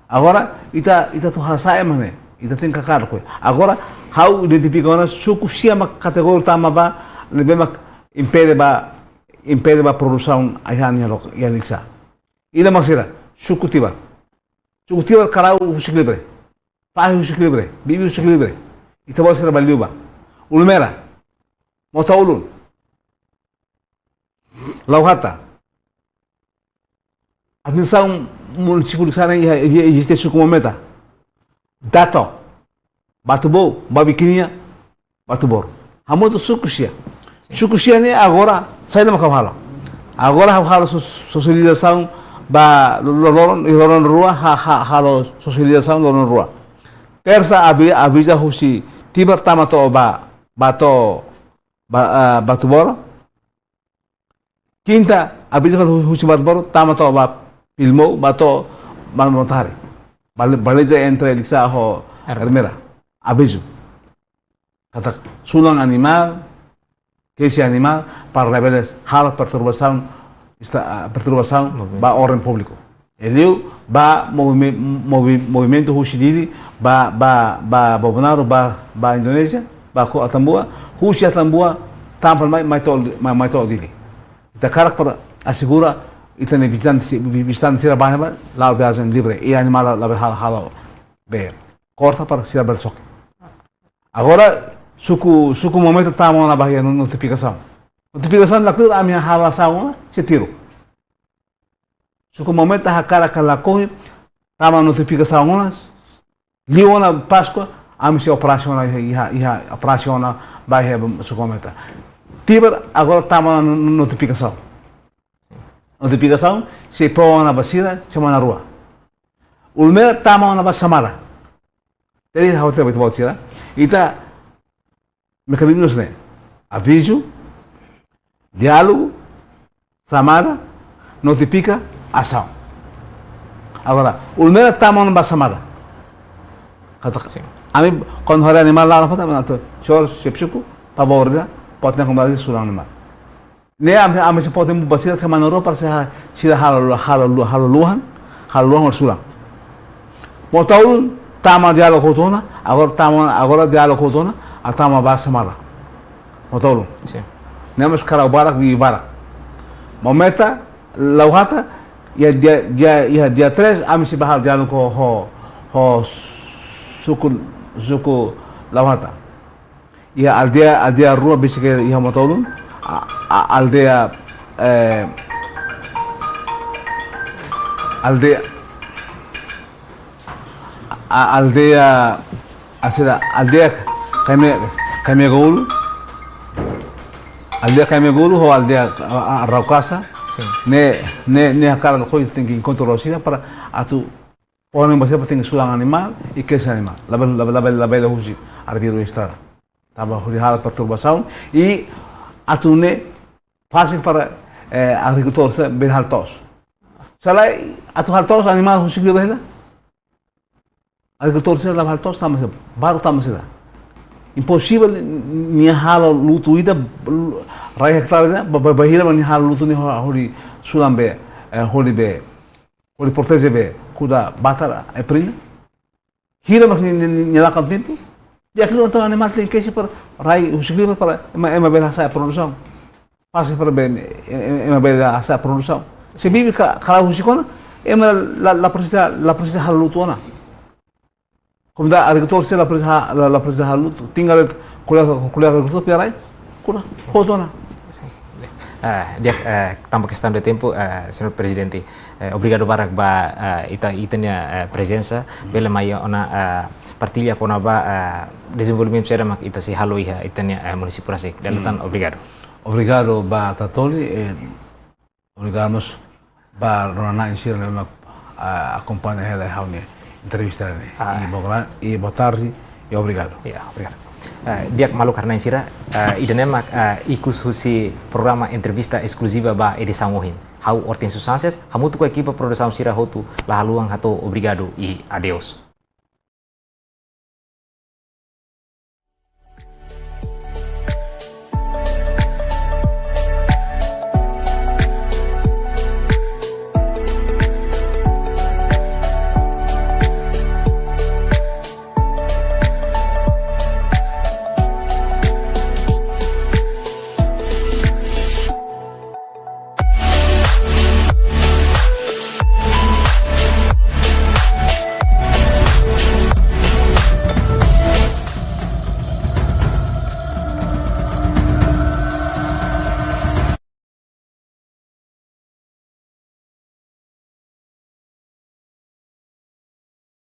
Agora ita, ita atu hasa'e mak ne'e. Ita tenke hakarak ko'alia. Agora ha'u identifika ona suku sia mak kategória tama ba, ne'ebé mak impede ba, impede ba produsaun ai-han iha lok-, iha Likisá. Ida mak sira, suku Tibar. Suku Tibar karau husik liu, fahi husik liu, bibi husik liu. Ita-boot sira bá liu bá. Ulumera, Mota-Ulun, Lauhata. Administrasaun munisípiu Likisá ne'e iha, iha, eziste suku Mometa, Dato, Batubou, Babikinia, Batuboro. Hamutuk suku sia. Sin. Suku sia ne'e agora, saida mak ha'u halo. Agora ha'u halo sos-, sosializasaun ba lo-, lo-, loron, loron rua, ha-, ha-, halo sosializasaun loron rua. Tersa abi-, aviza husi Tibar tama to'o ba, ba to'o ba, ah, Batuboro. Kinta, aviza fali hu-, husi Batuboro, tama to'o ba Pilmou, ba to'o ba Mota Hari. Bale-, baliza entre Likisá ho Ermera. Ermera. Avizu. Katak sulan animál, kesi animál, para labele halo perturbasaun, esta, ah, perturbasaun Movimentu. Ba orden públiku. Liu ba movime-, movi-, movimentu husi Dili, ba, ba, ba Bobonaro, ba, ba Indonézia, ba ko Atambua, husi Atambua, tama fali mai, mai to'o, mai, mai to'o Dili. Ita hakarak para asegura, ita-nia vizitante si-, vi-, vizitante sira bá ne'ebá, la'o viajen livre, i animál la, la halo, halo, be, korta para sira bele soke. Agora, suku, suku Mometa tama ona ba iha no-, notifikasaun. Notifikasaun la kleur, ami halo asaun ona, sei tiru. Suku Mometa hakarak ka lakohi, tama notifikasaun ona, liu ona Páskua, ami sei operasionál iha, iha, iha operasionál ba iha suku Mometa. Tibar agora tama ona no-, notifikasaun. Notifikasaun sei fó ona ba sira semana rua. Ulumera tama ona ba xamada. Jadi, ha'u hatete ba ita-boot sira, ita mekanizmu ne'e: avizu, diálogu, xamada, notifika, asaun. Agora, Ulumera tama ona ba xamada. Katak, Sin. Ami, kuandu haree animál la'o, fó tama ona atu, "Senhor, xefe suku, favór ida, fó tiha ona komunidade sulan animál." Ne'e ami, ami sei fó tempu ba sira semana rua para sira ha-, sira halo, halo, halo luhan, Halo luan hodi sulan. Mota-Ulun tama diálogu hotu ona, agora tama, agora diálogu hotu ona, atu tama ba Samara. Mota-Ulun. Sin. Ne'e mós karau barak, bibi barak. Maumeta, Lauhata, iha dia, dia, iha dia tres, ami sei bá halo diálogu ho, ho, ho suku, suku Lauhata. Iha aldeia, aldeia rua besik iha Mota-Ulun, a, a, aldeia, eh, aldeia, a, aldeia, asira, aldeia Kaime-, Kaimegulu, aldeia Kaimegulu ho aldeia, a, a, Raukasa. Sin. Ne'e, ne'e, ne'e hakarak hodi tenke enkontru ho sira para atu, pone ba sira para tenke sulan animál i kedas animál. Labele, labele, labele, labele husik arbiru estrada. Tanba hodi halo perturbasaun i atu nune'e fasil para, eh, agrikultór sira bele halo to'os. Se lae atu halo to'os animál husik de'it ba hela. Agrikultór sira la halo to'os tanba sira, barak tanba sira. Imposivel nia halo lutu ida, rai hektare ida, ba, ba, bainhira mak nia halo lutu ne'e ho-, hodi sulan be, eh, hodi be, hodi proteje be kuda batar, eh, prina. Hira mak nia, nia, nia, nia lakon tempu. Di'ak liu entaun animál tenke kedas para rai husik liu para ema, ema bele hasa'e produsaun. Fasil para be, e, e, ema bele hasa'e produsaun. Se bibi ka, karau husik ona, ema la, la presiza, la presiza halo lutu ona. Komunidade agrikultór sira la presiza ha-, la, la presiza halo lutu. Tinggal kolega, kolega agrikultór piarai, kuda, hotu ona. Eh, di'ak, eh, tanba kestaun de tempu, eh, Señór Prezidente, eh, obrigadu barak ba, eh, ita, ita-nia, eh, prezensa, bele mai ona, eh, partilla kona-ba, eh, dezenvolvimentu saida mak ita sei halo iha ita-nia, eh, munisípiu rasik. Dala ida tan, obrigadu. Obrigadu ba Tatoli, eh, obrigadu mós ba rona-na'in sira ne'ebé mak, ah, akompaña hela ha'u-nia entrevista ne'e. Ah. I boa, i boa tarde, i obrigadu. Ya, obrigadu. Eh, di'ak maluk rona-na'in sira, eh, ida-ne'e mak, eh, ikus husi programa entrevista eskluziva ba edisaun ohin. Ha'u Hortensio Sanches, hamutuk ho ekipa produsaun sira hotu, la haluha hato'o obrigadu i adeus.